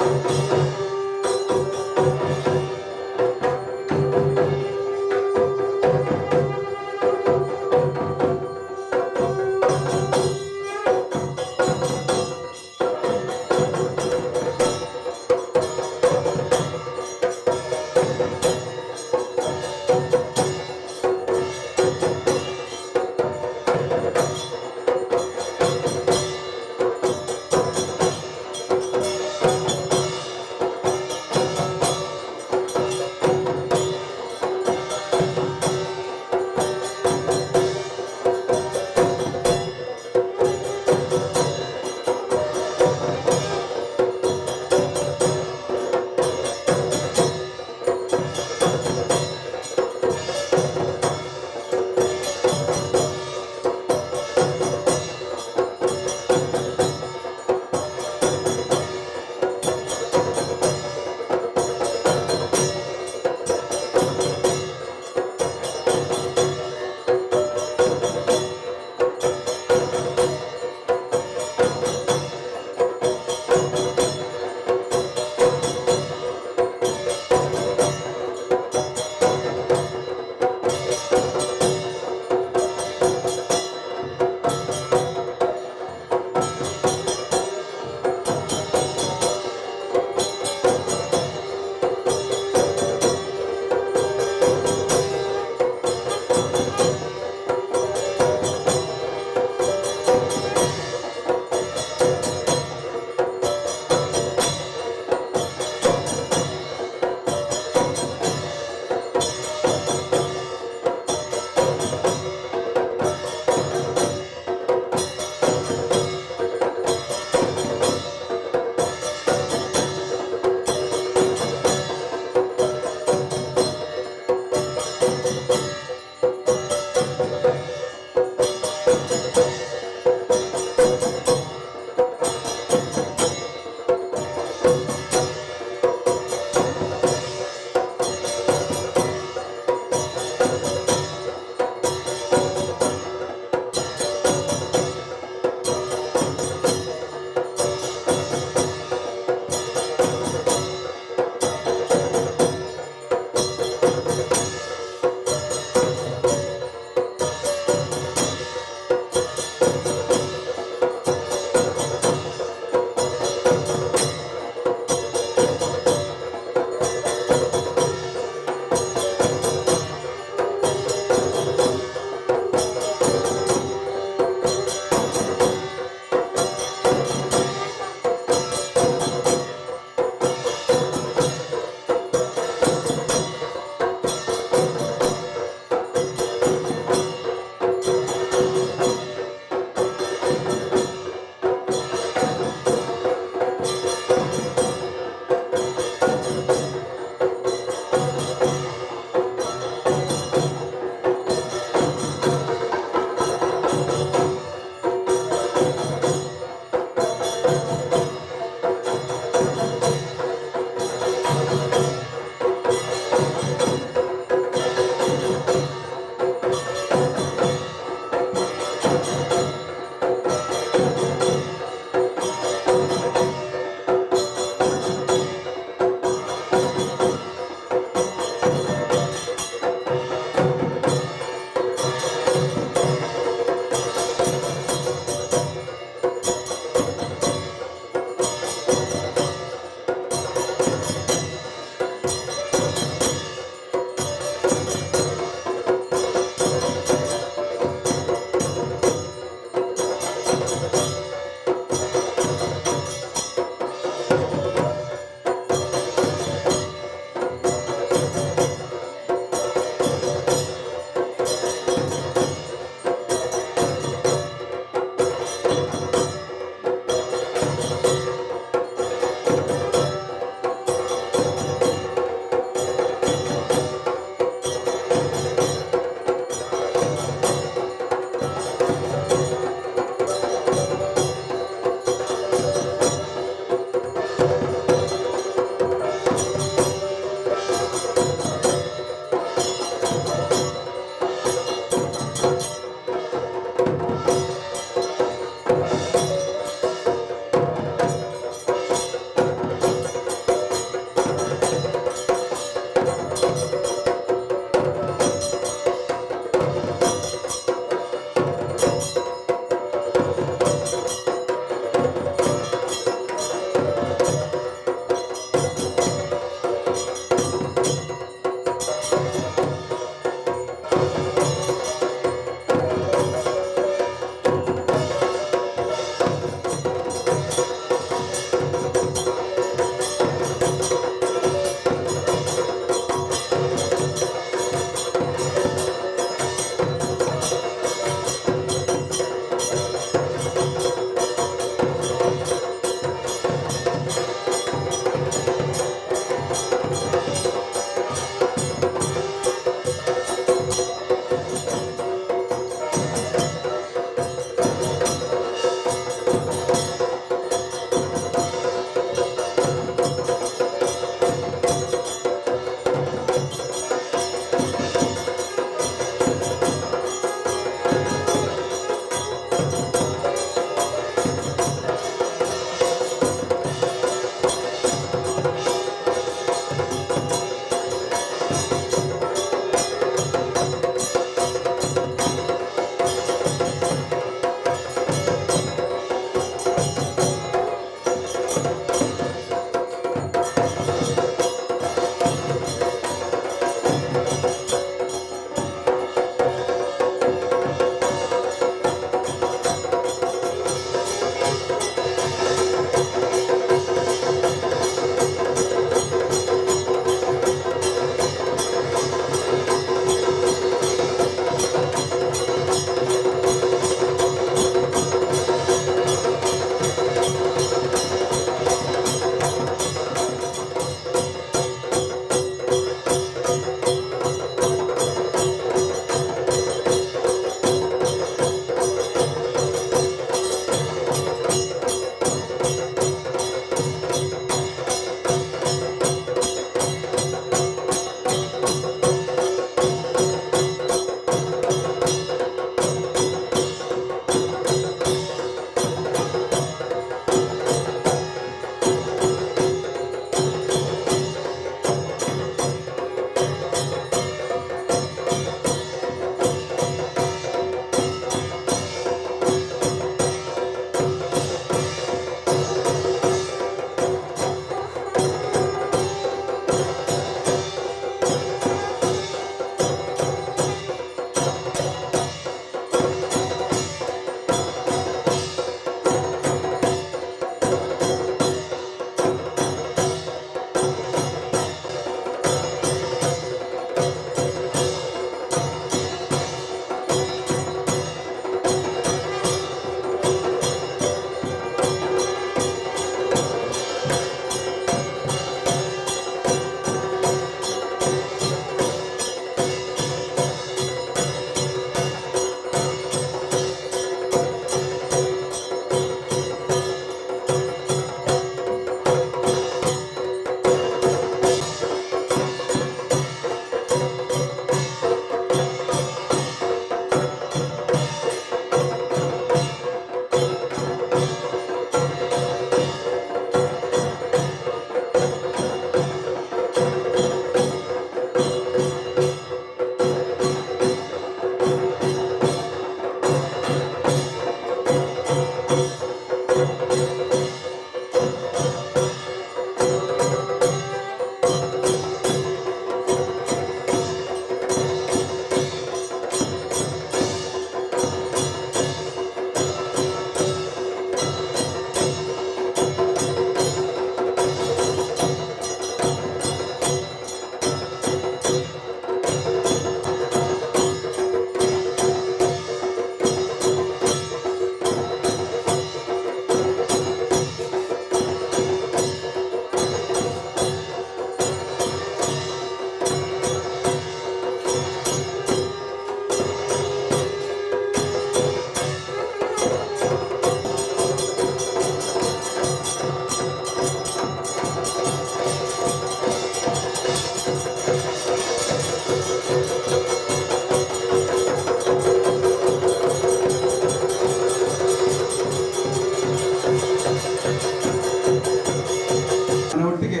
ಅರವಟ್ಟಿಗೆ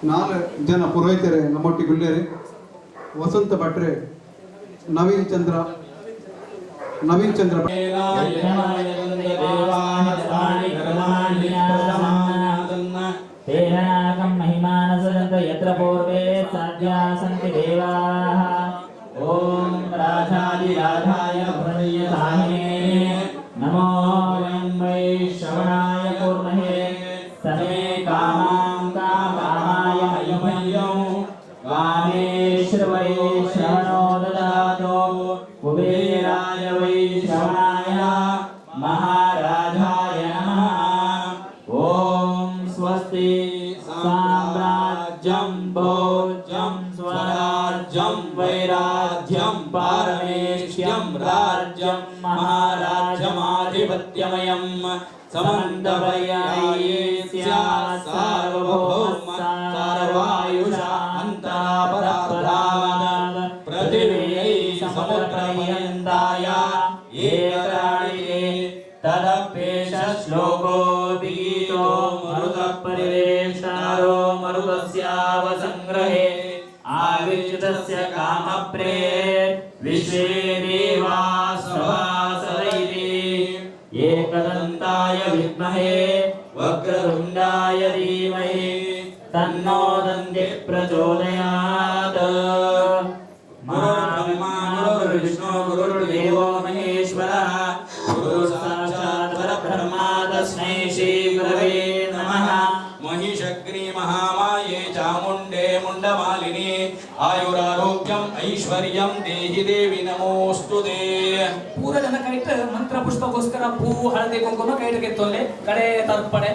4 ಜನ ಪುರೋಹಿತರೆ ನಮ್ಮೊಟ್ಟಿಗೆ ಉಳ್ಳೇರು. ವಸಂತ ಭಟ್ರೆ, ನವೀನ್ ಚಂದ್ರ तेनाकं महिमानसदन्त यत्र पूर्वे साध्या सन्ति देवाः। ॐ राधादिराधाय प्रणयसाहिने नमो वयं वै श्रवणाय कुर्महे समे कामां कामाय मह्यं कामेश्वर वै श्रवणो ददातु कुबेराय वै श्रवणाय महाराजाय नमः। ॐ स्वस्ति साम्राज्यं भोज्यं स्वराज्यं वैराज्यं पारमेष्यं राज्यं महाराज्यमाधिपत्यमयं समन्तपर्याये स्यात् सार्वभौम सार्वायुषा अन्तरापरापरात् पृथिव्यै समुद्रपर्यन्ताय एकराणिके तदप्येष श्लोको विगीतो मरुतपरिवेष्टारो मरुतस्यावसङ्ग्रहे आविच्युतस्य कामप्रे विश्वे देवा सभासदैति। एकदन्ताय विद्महे वक्रतुण्डाय धीमहि तन्नो दन्ति प्रचोदयात्। गुरुर्ब्रह्मा गुरुर्विष्णु गुरुर्देवो महेश्वरः गुरुः साक्षात् परब्रह्म तस्मै श्रीगुरवे नमः। महिषग्री महामाये चामुण्डे मुण्डमालिनी आयुरारोग्यम ऐश्वर्यं देहि देवी नमोस्तुते। ಪೂರ ಜನ ಕೈಟ್ ಮಂತ್ರ ಪುಷ್ಪಕ್ಕೋಸ್ಕರ ಹೂವು ಹಳದಿ ಕುಂಕುಮ ಕೈಟ್ ತೊಲ್ಲೆ ಕಡೆ ತರ್ಪಣೆ.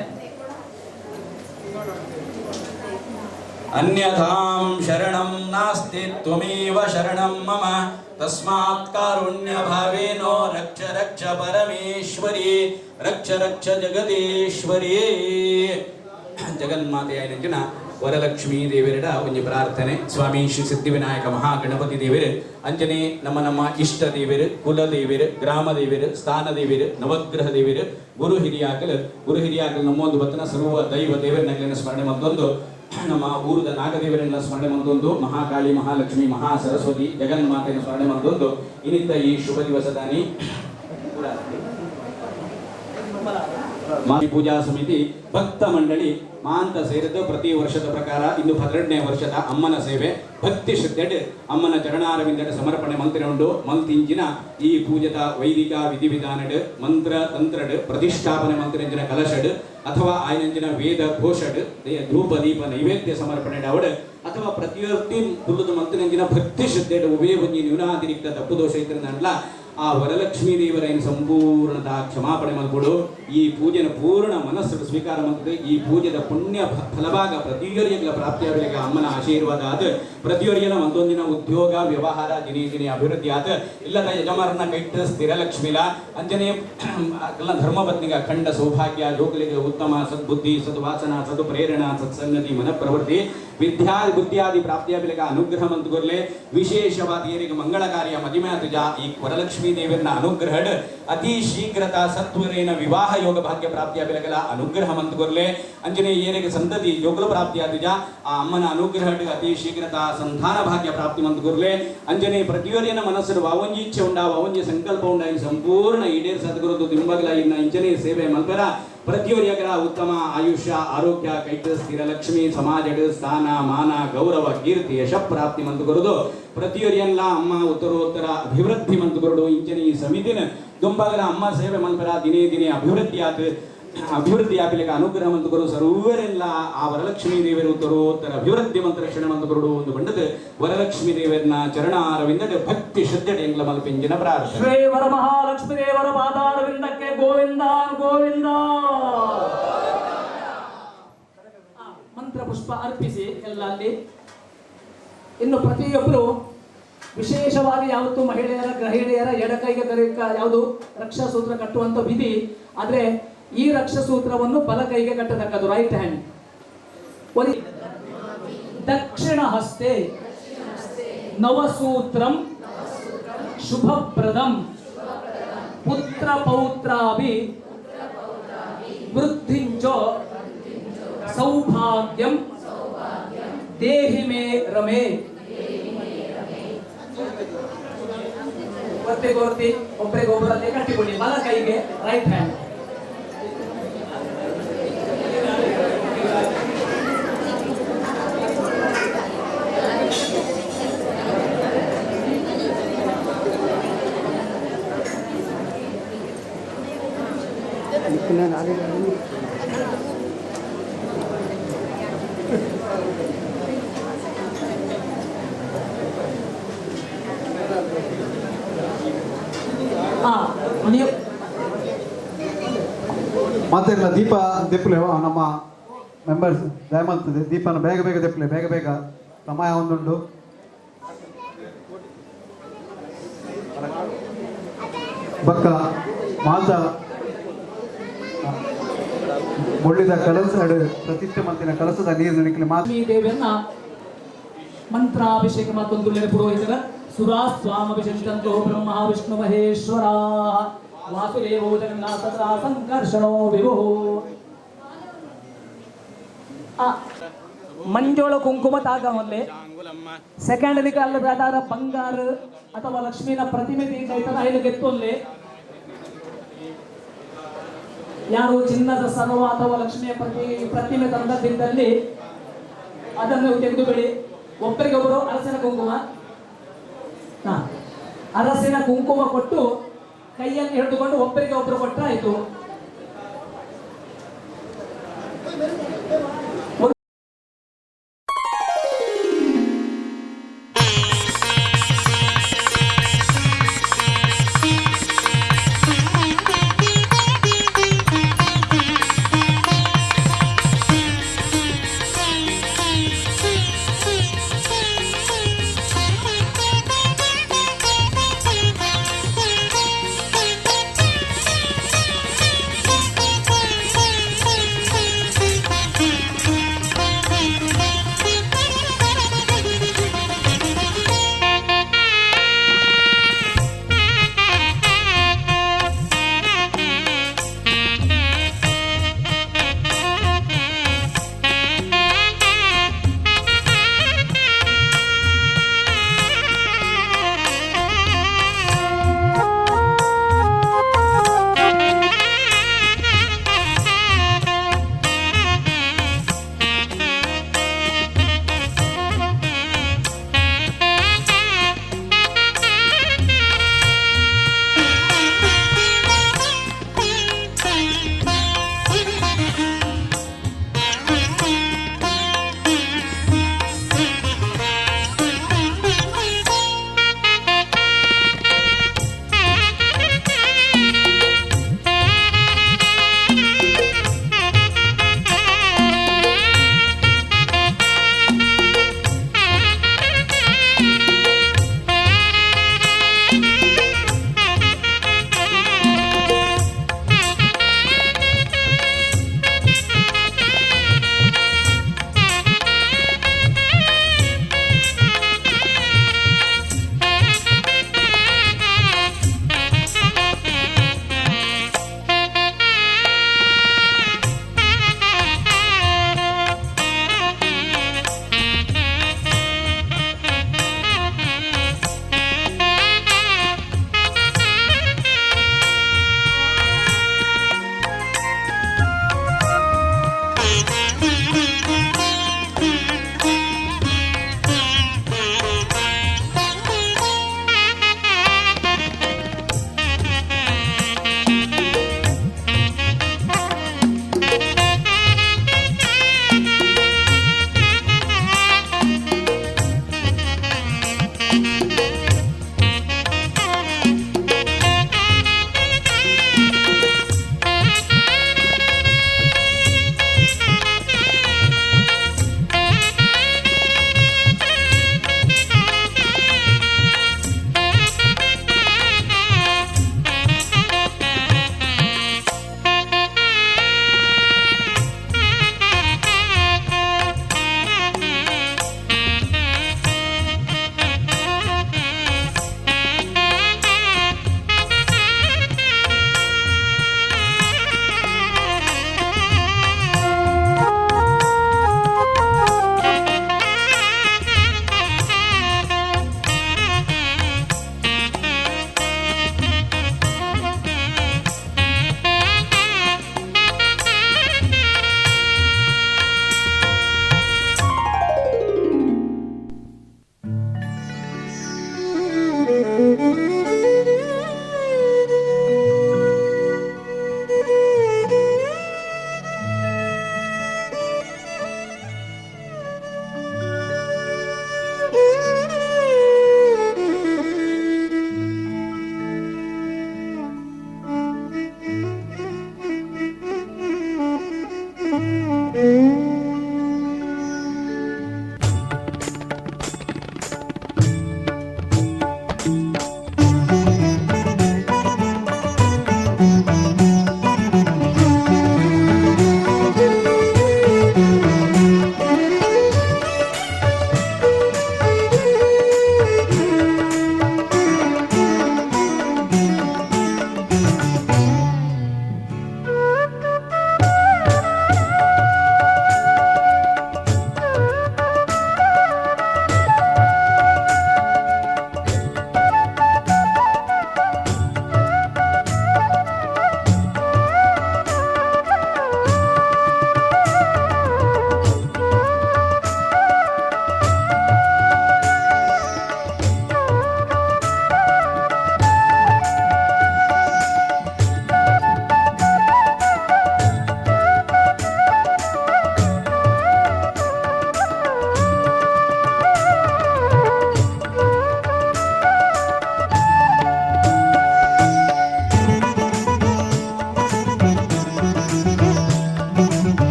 ಅನ್ಯಥಾಂ ಶರಣಂ ನಾಸ್ತಿ ತ್ವಮೇವ ಶರಣಂ ಮಮ ತಸ್ಮಾತ್ ಕಾರುಣ್ಯ ಭಾವೇನೋ ರಕ್ಷ ರಕ್ಷ ಪರಮೇಶ್ವರಿ ರಕ್ಷ ರಕ್ಷ ಜಗದೀಶ್ವರಿ. ಜಗನ್ಮಾತೆಯ ನೆಂಚಿನ ವರಲಕ್ಷ್ಮೀ ದೇವರ ಒಂಜಿ ಪ್ರಾರ್ಥನೆ. ಸ್ವಾಮಿ ಶ್ರೀ ಸಿದ್ಧಿವಿನಾಯಕ ಮಹಾಗಣಪತಿ ದೇವರು ಅಂಜನೆ ನಮ್ಮ ನಮ್ಮ ಇಷ್ಟ ದೇವರು, ಕುಲದೇವರು, ಗ್ರಾಮ ದೇವರು, ಸ್ಥಾನ ದೇವರು, ನವಗ್ರಹ ದೇವರು, ಗುರು ಹಿರಿಯಾಕಲು ಗುರು ಹಿರಿಯಾಕಲು ನಮ್ಮೊಂದು ಬತ್ತನ ಸರ್ವ ದೈವ ದೇವರನ್ನಗಲಿನ ಸ್ಮರಣೆ ಮತ್ತೊಂದು ನಮ್ಮ ಊರದ ನಾಗದೇವರನ್ನ ಸ್ಮರಣೆ ಮತ್ತೊಂದು ಮಹಾಕಾಳಿ ಮಹಾಲಕ್ಷ್ಮಿ ಮಹಾ ಸರಸ್ವತಿ ಜಗನ್ಮಾತೆಯ ಸ್ಮರಣೆ ಮತ್ತೊಂದು ಇನ್ನಿತ್ತ ಈ ಶುಭ ದಿವಸದಾನಿ ಪೂಜಾ ಸಮಿತಿ ಭಕ್ತ ಮಂಡಳಿ ಮಾಂತ ಸೇರಿದ್ದು ಪ್ರತಿ ವರ್ಷದ ಪ್ರಕಾರ ಇಂದು 12ನೇ ವರ್ಷದ ಅಮ್ಮನ ಸೇವೆ ಭಕ್ತಿ ಶ್ರದ್ಧೆಡ್ ಅಮ್ಮನ ಚರಣಾರವಿಂದಡ ಸಮರ್ಪಣೆ ಮಂತ್ರಿ ಉಂಡು ಮಂತಿಂಚಿನ ಈ ಪೂಜದ ವೈದಿಕ ವಿಧಿವಿಧಾನಡ್ ಮಂತ್ರ ತಂತ್ರಡ್ ಪ್ರತಿಷ್ಠಾಪನೆ ಮಂತ್ರಿಂಚಿನ ಕಲಶಡ್ ಅಥವಾ ಆಯನಂಚಿನ ವೇದ ಘೋಷಡ್ ಧೂಪ ದೀಪ ನೈವೇದ್ಯ ಸಮರ್ಪಣೆ ಅವಡ್ ಅಥವಾ ಪ್ರತಿಯೊತ್ತಿ ಕುಲ್ಲದ ಮಂತ್ರಿಂಚಿನ ಭಕ್ತಿ ಶ್ರದ್ಧೆಡ್ ಉಭಯ ಒಂಜಿ ನ್ಯೂನಾತಿರಿಕ್ತ ತಪ್ಪು ದೋಷ ಇದ್ರಂದಲ್ಲ ಆ ವರಲಕ್ಷ್ಮೀ ದೇವರೈನ ಸಂಪೂರ್ಣದ ಕ್ಷಮಾಪಣೆ ಮಲ್ಕೊಡು. ಈ ಪೂಜೆನ ಪೂರ್ಣ ಮನಸ್ಸು ಸ್ವೀಕಾರ ಮಾಡ್ತದೆ. ಈ ಪೂಜೆದ ಪುಣ್ಯ ಫಲಭಾಗ ಪ್ರತಿಯೊರಿಯಗಳ ಪ್ರಾಪ್ತಿಯಾಗಲಿಕ್ಕೆ ಅಮ್ಮನ ಆಶೀರ್ವಾದ ಆದ ಪ್ರತಿಯೊರಿಯನ ಒಂದೊಂದಿನ ಉದ್ಯೋಗ ವ್ಯವಹಾರ ದಿನೇ ದಿನೇ ಅಭಿವೃದ್ಧಿ ಆದ ಇಲ್ಲದ ಯಜಮಾನನ ಕೈಟ್ಟ ಸ್ಥಿರಲಕ್ಷ್ಮಿಲ ಅಂಜನೇ ಧರ್ಮಪತ್ನಿಗೆ ಅಖಂಡ ಸೌಭಾಗ್ಯ ಜೋಗಲಿಗೆ ಉತ್ತಮ ಸದ್ಬುದ್ಧಿ ಸದ್ವಾಸನ ಸದ್ಪ್ರೇರಣಾ ಸತ್ಸಂಗತಿ ಮನಪ್ರವೃತ್ತಿ ವಿದ್ಯಾ ಬುದ್ಧಿಯಾದಿ ಪ್ರಾಪ್ತಿಯಾಗಲಿಕ್ಕೆ ಅನುಗ್ರಹ ಮಂತ್ಕೊರ್ಲೆ ವಿಶೇಷವಾದ ಏರಿಗೆ ಮಂಗಳ ಕಾರ್ಯ ಮದಿಮೆ ತುಜ ಈ ವರಲಕ್ಷ್ಮೀ ದೇವರನ್ನ ಅನುಗ್ರಹಡ್ ಅತಿ ಶೀಘ್ರತ ಸತ್ವರೇನ ವಿವಾಹ ಯೋಗ ಭಾಗ್ಯ ಪ್ರಾಪ್ತಿಯ ಬೆಲಗಲ ಅನುಗ್ರಹ ಮಂತ್ಕೊರ್ಲೆ ಅಂಜನೇ ಏರಿಗೆ ಸಂತತಿ ಯೋಗಲ ಪ್ರಾಪ್ತಿಯಾದುಜ ಆ ಅಮ್ಮನ ಅನುಗ್ರಹಡ್ ಅತಿ ಶೀಘ್ರತ ಸಂತಾನ ಭಾಗ್ಯ ಪ್ರಾಪ್ತಿ ಮಂತ್ಕೊರ್ಲೆ ಅಂಜನೇ ಪ್ರತಿಯೊರಿಯನ ಮನಸ್ಸು ವಾವಂಜಿ ಇಚ್ಛೆ ಉಂಡ ವಾವಂಜಿ ಸಂಕಲ್ಪ ಉಂಡ ಈ ಸಂಪೂರ್ಣ ಈಡೇರ್ ಸದ್ಗುರುದು ದಿಂಬಗಲ ಇನ್ನ ಇಂಚನೇ ಸೇವೆ ಮಲ್ಪರ ಪ್ರತಿಯೊರಿಯಗರ ಉತ್ತಮ ಆಯುಷ್ಯ ಆರೋಗ್ಯ ಕೈಟ ಸ್ಥಿರ ಲಕ್ಷ್ಮಿ ಸಮಾಜಡ್ ಸ್ಥಾನ ಮಾನ ಗೌರವ ಕೀರ್ತಿ ಯಶ ಪ್ರಾಪ್ತಿ ಮಂತುಕೊರುದು ಪ್ರತಿಯೊರಿಯನ್ಲ ಅಮ್ಮ ಉತ್ತರೋತ್ತರ ಅಭಿವೃದ್ಧಿ ಮಂತುಕೊರುಡು ಇಂಚನೆ ಈ ಸಮಿತಿನ ದುಂಬಗಲ ಅಮ್ಮ ಸೇವೆ ಮಲ್ಪರ ದಿನೇ ದಿನೇ ಅಭಿವೃದ್ಧಿ ಆತ ಅಭಿವೃದ್ಧಿ ಆಗಲಿಕ್ಕೆ ಅನುಗ್ರಹ ಮಂತುಕೊರು ಸರ್ವರೆಲ್ಲ ಆ ವರಲಕ್ಷ್ಮೀ ದೇವರು ಉತ್ತರೋತ್ತರ ಅಭಿವೃದ್ಧಿ ಮಂತ್ರಕ್ಷಣೆ ಮಂತುಕೊರುಡು ಒಂದು ಬಂಡದ ವರಲಕ್ಷ್ಮೀ ದೇವರನ್ನ ಚರಣಾರವಿಂದ ಭಕ್ತಿ ಶ್ರದ್ಧೆ ಎಂಗ್ಲ ಮಲ್ಪಿಂಜಿನ ಪ್ರಾರ್ಥನೆ. ಶ್ರೀ ವರಮಹಾಲಕ್ಷ್ಮೀ ದೇವರ ಪಾದಾರವಿಂದಕ್ಕೆ ಗೋವಿಂದ ಗೋವಿಂದ. ಮಂತ್ರ ಪುಷ್ಪ ಅರ್ಪಿಸಿ ಎಲ್ಲ ಅಲ್ಲಿ. ಇನ್ನು ಪ್ರತಿಯೊಬ್ಬರು ವಿಶೇಷವಾಗಿ ಯಾವತ್ತು ಮಹಿಳೆಯರ ಗೃಹಿಣಿಯರ ಎಡಕೈಗೆ ಯಾವುದು ರಕ್ಷಾಸೂತ್ರ ಕಟ್ಟುವಂತ ವಿಧಿ, ಆದರೆ ಈ ರಕ್ಷಸೂತ್ರವನ್ನು ಬಲಕೈಗೆ ಕಟ್ಟತಕ್ಕದ್ದು, ರೈಟ್ ಹ್ಯಾಂಡ್. ದಕ್ಷಿಣ ಹಸ್ತೆ ನವಸೂತ್ರಂ ಶುಭಪ್ರದಂ ಪುತ್ರ ಪೌತ್ರಾಭಿ ವೃದ್ಧಿಂಚೋ ಸೌಭಾಗ್ಯಂ ದೇಹಿ ಮೇ ರಮೇ. ಒತ್ತೆ ಗೊರ್ತಿ ಒಬ್ಬರಿಗೊಬ್ಬರಲ್ಲೇ ಕಟ್ಟಿಕೊಳ್ಳಿ. ಬಲ ಕೈಗೆ ರೈಟ್ ಹ್ಯಾಂಡ್. ನೀವು ಮತ್ತೆ ದೀಪ ದೆಪ್ಪಲೆ ನಮ್ಮ ಮೆಂಬರ್ಸ್ ದಯಮಲ್ತದೆ ದೀಪನ ಬೇಗ ಬೇಗ ದೆಪ್ಪಲೆ, ಬೇಗ ಬೇಗ ಸಮಯ ಒಂದುಂಡು. ಬಕ್ಕ ಮಾತ ಬೊಳ್ಳಿದ ಕಲಸ ಪ್ರತಿಷ್ಠೆ ಮಂತಿನ ಕಲಸದ ನೀರು ನಿಕ್ಲೆ ಮಾತು ದೇವಿಯನ್ನ ಮಂತ್ರಾಭಿಷೇಕ ಮತ್ತೊಂದು ಪುರೋಹಿತರ ಸುರಾ ಸ್ವಾಮಭಿಷಂತೋ ಬ್ರಹ್ಮ ವಿಷ್ಣು ಮಹೇಶ್ವರ ವಾಸುದೇವೋ ಜಗನ್ನಾಥ ಸಂಕರ್ಷಣೋ ವಿಭು. ಮಂಜೋಳ ಕುಂಕುಮ ತಾಗಮಲ್ಲಿ ಸೆಕೆಂಡ್ ಅಲ್ಲ ಬಂಗಾರ ಅಥವಾ ಲಕ್ಷ್ಮೀನ ಪ್ರತಿಮೆ ಐತಲ್ಲ ಐದು ಗೆತ್ತೊಲ್ಲಿ ಯಾರು ಚಿನ್ನದ ಸರ್ವ ಅಥವಾ ಲಕ್ಷ್ಮಿಯ ಪ್ರತಿಮೆ ತಂದದ್ದಿದ್ದಲ್ಲಿ ಅದನ್ನು ತೆಗೆದು ಬಿಡಿ. ಒಬ್ಬರಿಗೊಬ್ಬರು ಅರಸಿನ ಕುಂಕುಮ, ಅರಸಿನ ಕುಂಕುಮ ಕೊಟ್ಟು ಕೈಯಲ್ಲಿ ಹಿಡಿದುಕೊಂಡು ಒಬ್ಬರಿಗೆ ಒಬ್ಬರು ಕೊಟ್ಟರಾಯ್ತು. Thank you.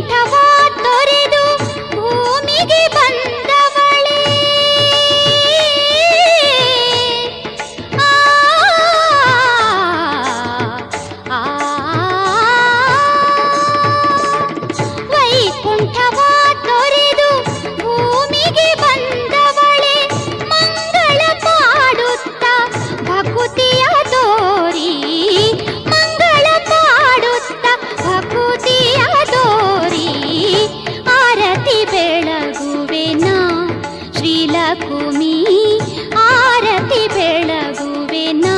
ವೈಕುಂಠವ ತೊರೆದು ಭೂಮಿಗೆ ಬಂದವಳೇ. ಆ ಆ ವೈಕುಂಠವ ತೊರೆದು ಭೂಮಿಗೆ ಬಂದವಳೆ, ಮಂಗಳ ಪಾಡುತ್ತ ಭಕುತಿಯ ತೋರಿ, ಮಂಗಳ ಪಾಡುತ್ತ ಭಕುತಿಯ ತೋರಿ, ಆರತಿ ಬೆಳಗುವೆನಾ ಶ್ರೀಲಕುಮಿ, ಆರತಿ ಬೆಳಗುವೆನಾ.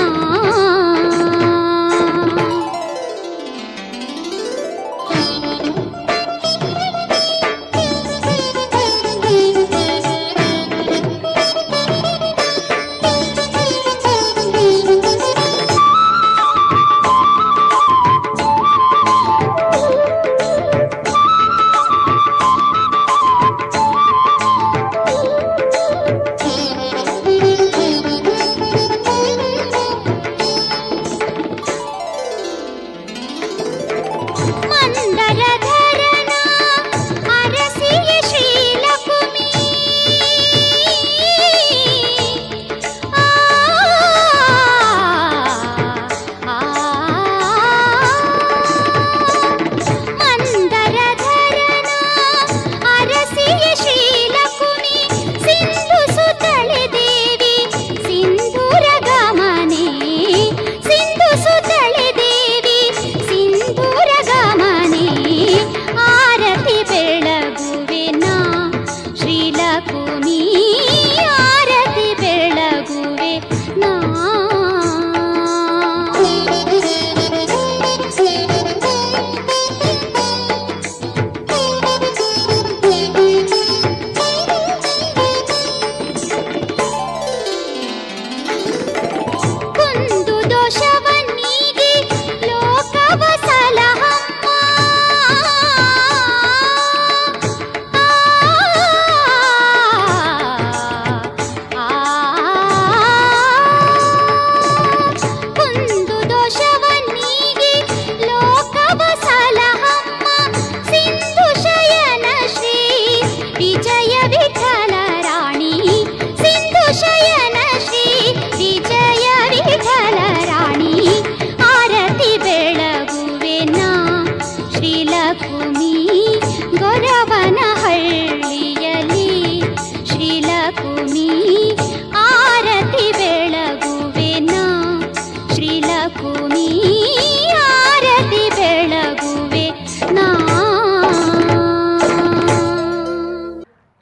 ಮಂದರಧರನ ಅರಸಿಯ ಶ್ರೀಲಕುಮಿ, ಆ ಆ ಮಂದರಧರನ ಅರಸಿಯ ಶ್ರೀಲಕುಮಿ, ಸಿಂಧು ಸುತಳೆ ದೇವಿ ಸಿಂಧೂರ ಗಮನೆ, ಸಿಂಧು ಸುತಳೆ ದೇವಿ ಸಿಂಧೂರ ಗಮನೆ, ಆರತಿ ಬೆಳಗುವೆನಾ ಶ್ರೀಲಕುಮಿ, ಆರತಿ ಬೆಳಗುವೆ ನಾ. ಕುಂದು ದೋಷವನ್ನೀಗಿ ಲೋಕವ ಸಲಹಮ್ಮ, ಆ, ಕುಂದು ದೋಷವನ್ನೀಗಿ ಲೋಕವ ಸಲಹಮ್ಮ, ಸಿಂಧು ಶಯನ ಶ್ರೀ ವಿಜಯ ವಿಠಲ ರಾಣಿ, ಸಿಂಧು ಶಯನ ಶ್ರೀ ವಿಜಯ ವಿಠಲ ರಾಣಿ, ಆರತಿ ಬೆಳಗುವೆನಾ ಶ್ರೀಲಕುಮಿ ಗೊರವನ ಹಳ್ಳಿಯಲಿ, ಶ್ರೀಲಕುಮಿ ಆರತಿ ಬೆಳಗುವೆನಾ ಶ್ರೀಲಕುಮಿ, ಆರತಿ ಬೆಳಗುವೆ ನಾ.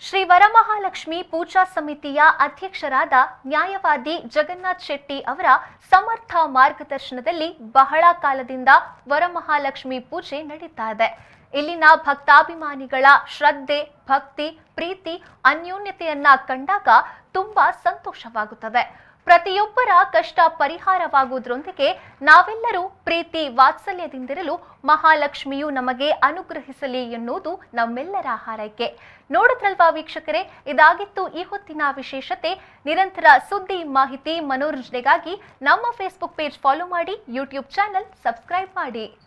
ಶ್ರೀ ವರಮಹಾಲಕ್ಷ್ಮಿ ಪೂಜಾ ಸಮಿತಿಯ ಅಧ್ಯಕ್ಷರಾದ ನ್ಯಾಯವಾದಿ ಜಗನ್ನಾಥ್ ಶೆಟ್ಟಿ ಅವರ ಸಮರ್ಥ ಮಾರ್ಗದರ್ಶನದಲ್ಲಿ ಬಹಳ ಕಾಲದಿಂದ ವರಮಹಾಲಕ್ಷ್ಮಿ ಪೂಜೆ ನಡೀತಾ ಇದೆ. ಇಲ್ಲಿನ ಭಕ್ತಾಭಿಮಾನಿಗಳ ಶ್ರದ್ಧೆ, ಭಕ್ತಿ, ಪ್ರೀತಿ, ಅನ್ಯೋನ್ಯತೆಯನ್ನ ಕಂಡಾಗ ತುಂಬಾ ಸಂತೋಷವಾಗುತ್ತದೆ. ಪ್ರತಿಯೊಬ್ಬರ ಕಷ್ಟ ಪರಿಹಾರವಾಗುವುದರೊಂದಿಗೆ ನಾವೆಲ್ಲರೂ ಪ್ರೀತಿ ವಾತ್ಸಲ್ಯದಿಂದಿರಲು ಮಹಾಲಕ್ಷ್ಮಿಯು ನಮಗೆ ಅನುಗ್ರಹಿಸಲಿ ಎನ್ನುವುದು ನಮ್ಮೆಲ್ಲರ ಹಾರೈಕೆ. ನೋಡಿದ್ರಲ್ವಾ ವೀಕ್ಷಕರೇ, ಇದಾಗಿತ್ತು ಈ ಹೊತ್ತಿನ ವಿಶೇಷತೆ. ನಿರಂತರ ಸುದ್ದಿ, ಮಾಹಿತಿ, ಮನೋರಂಜನೆಗಾಗಿ ನಮ್ಮ Facebook page follow ಮಾಡಿ, YouTube channel subscribe ಮಾಡಿ.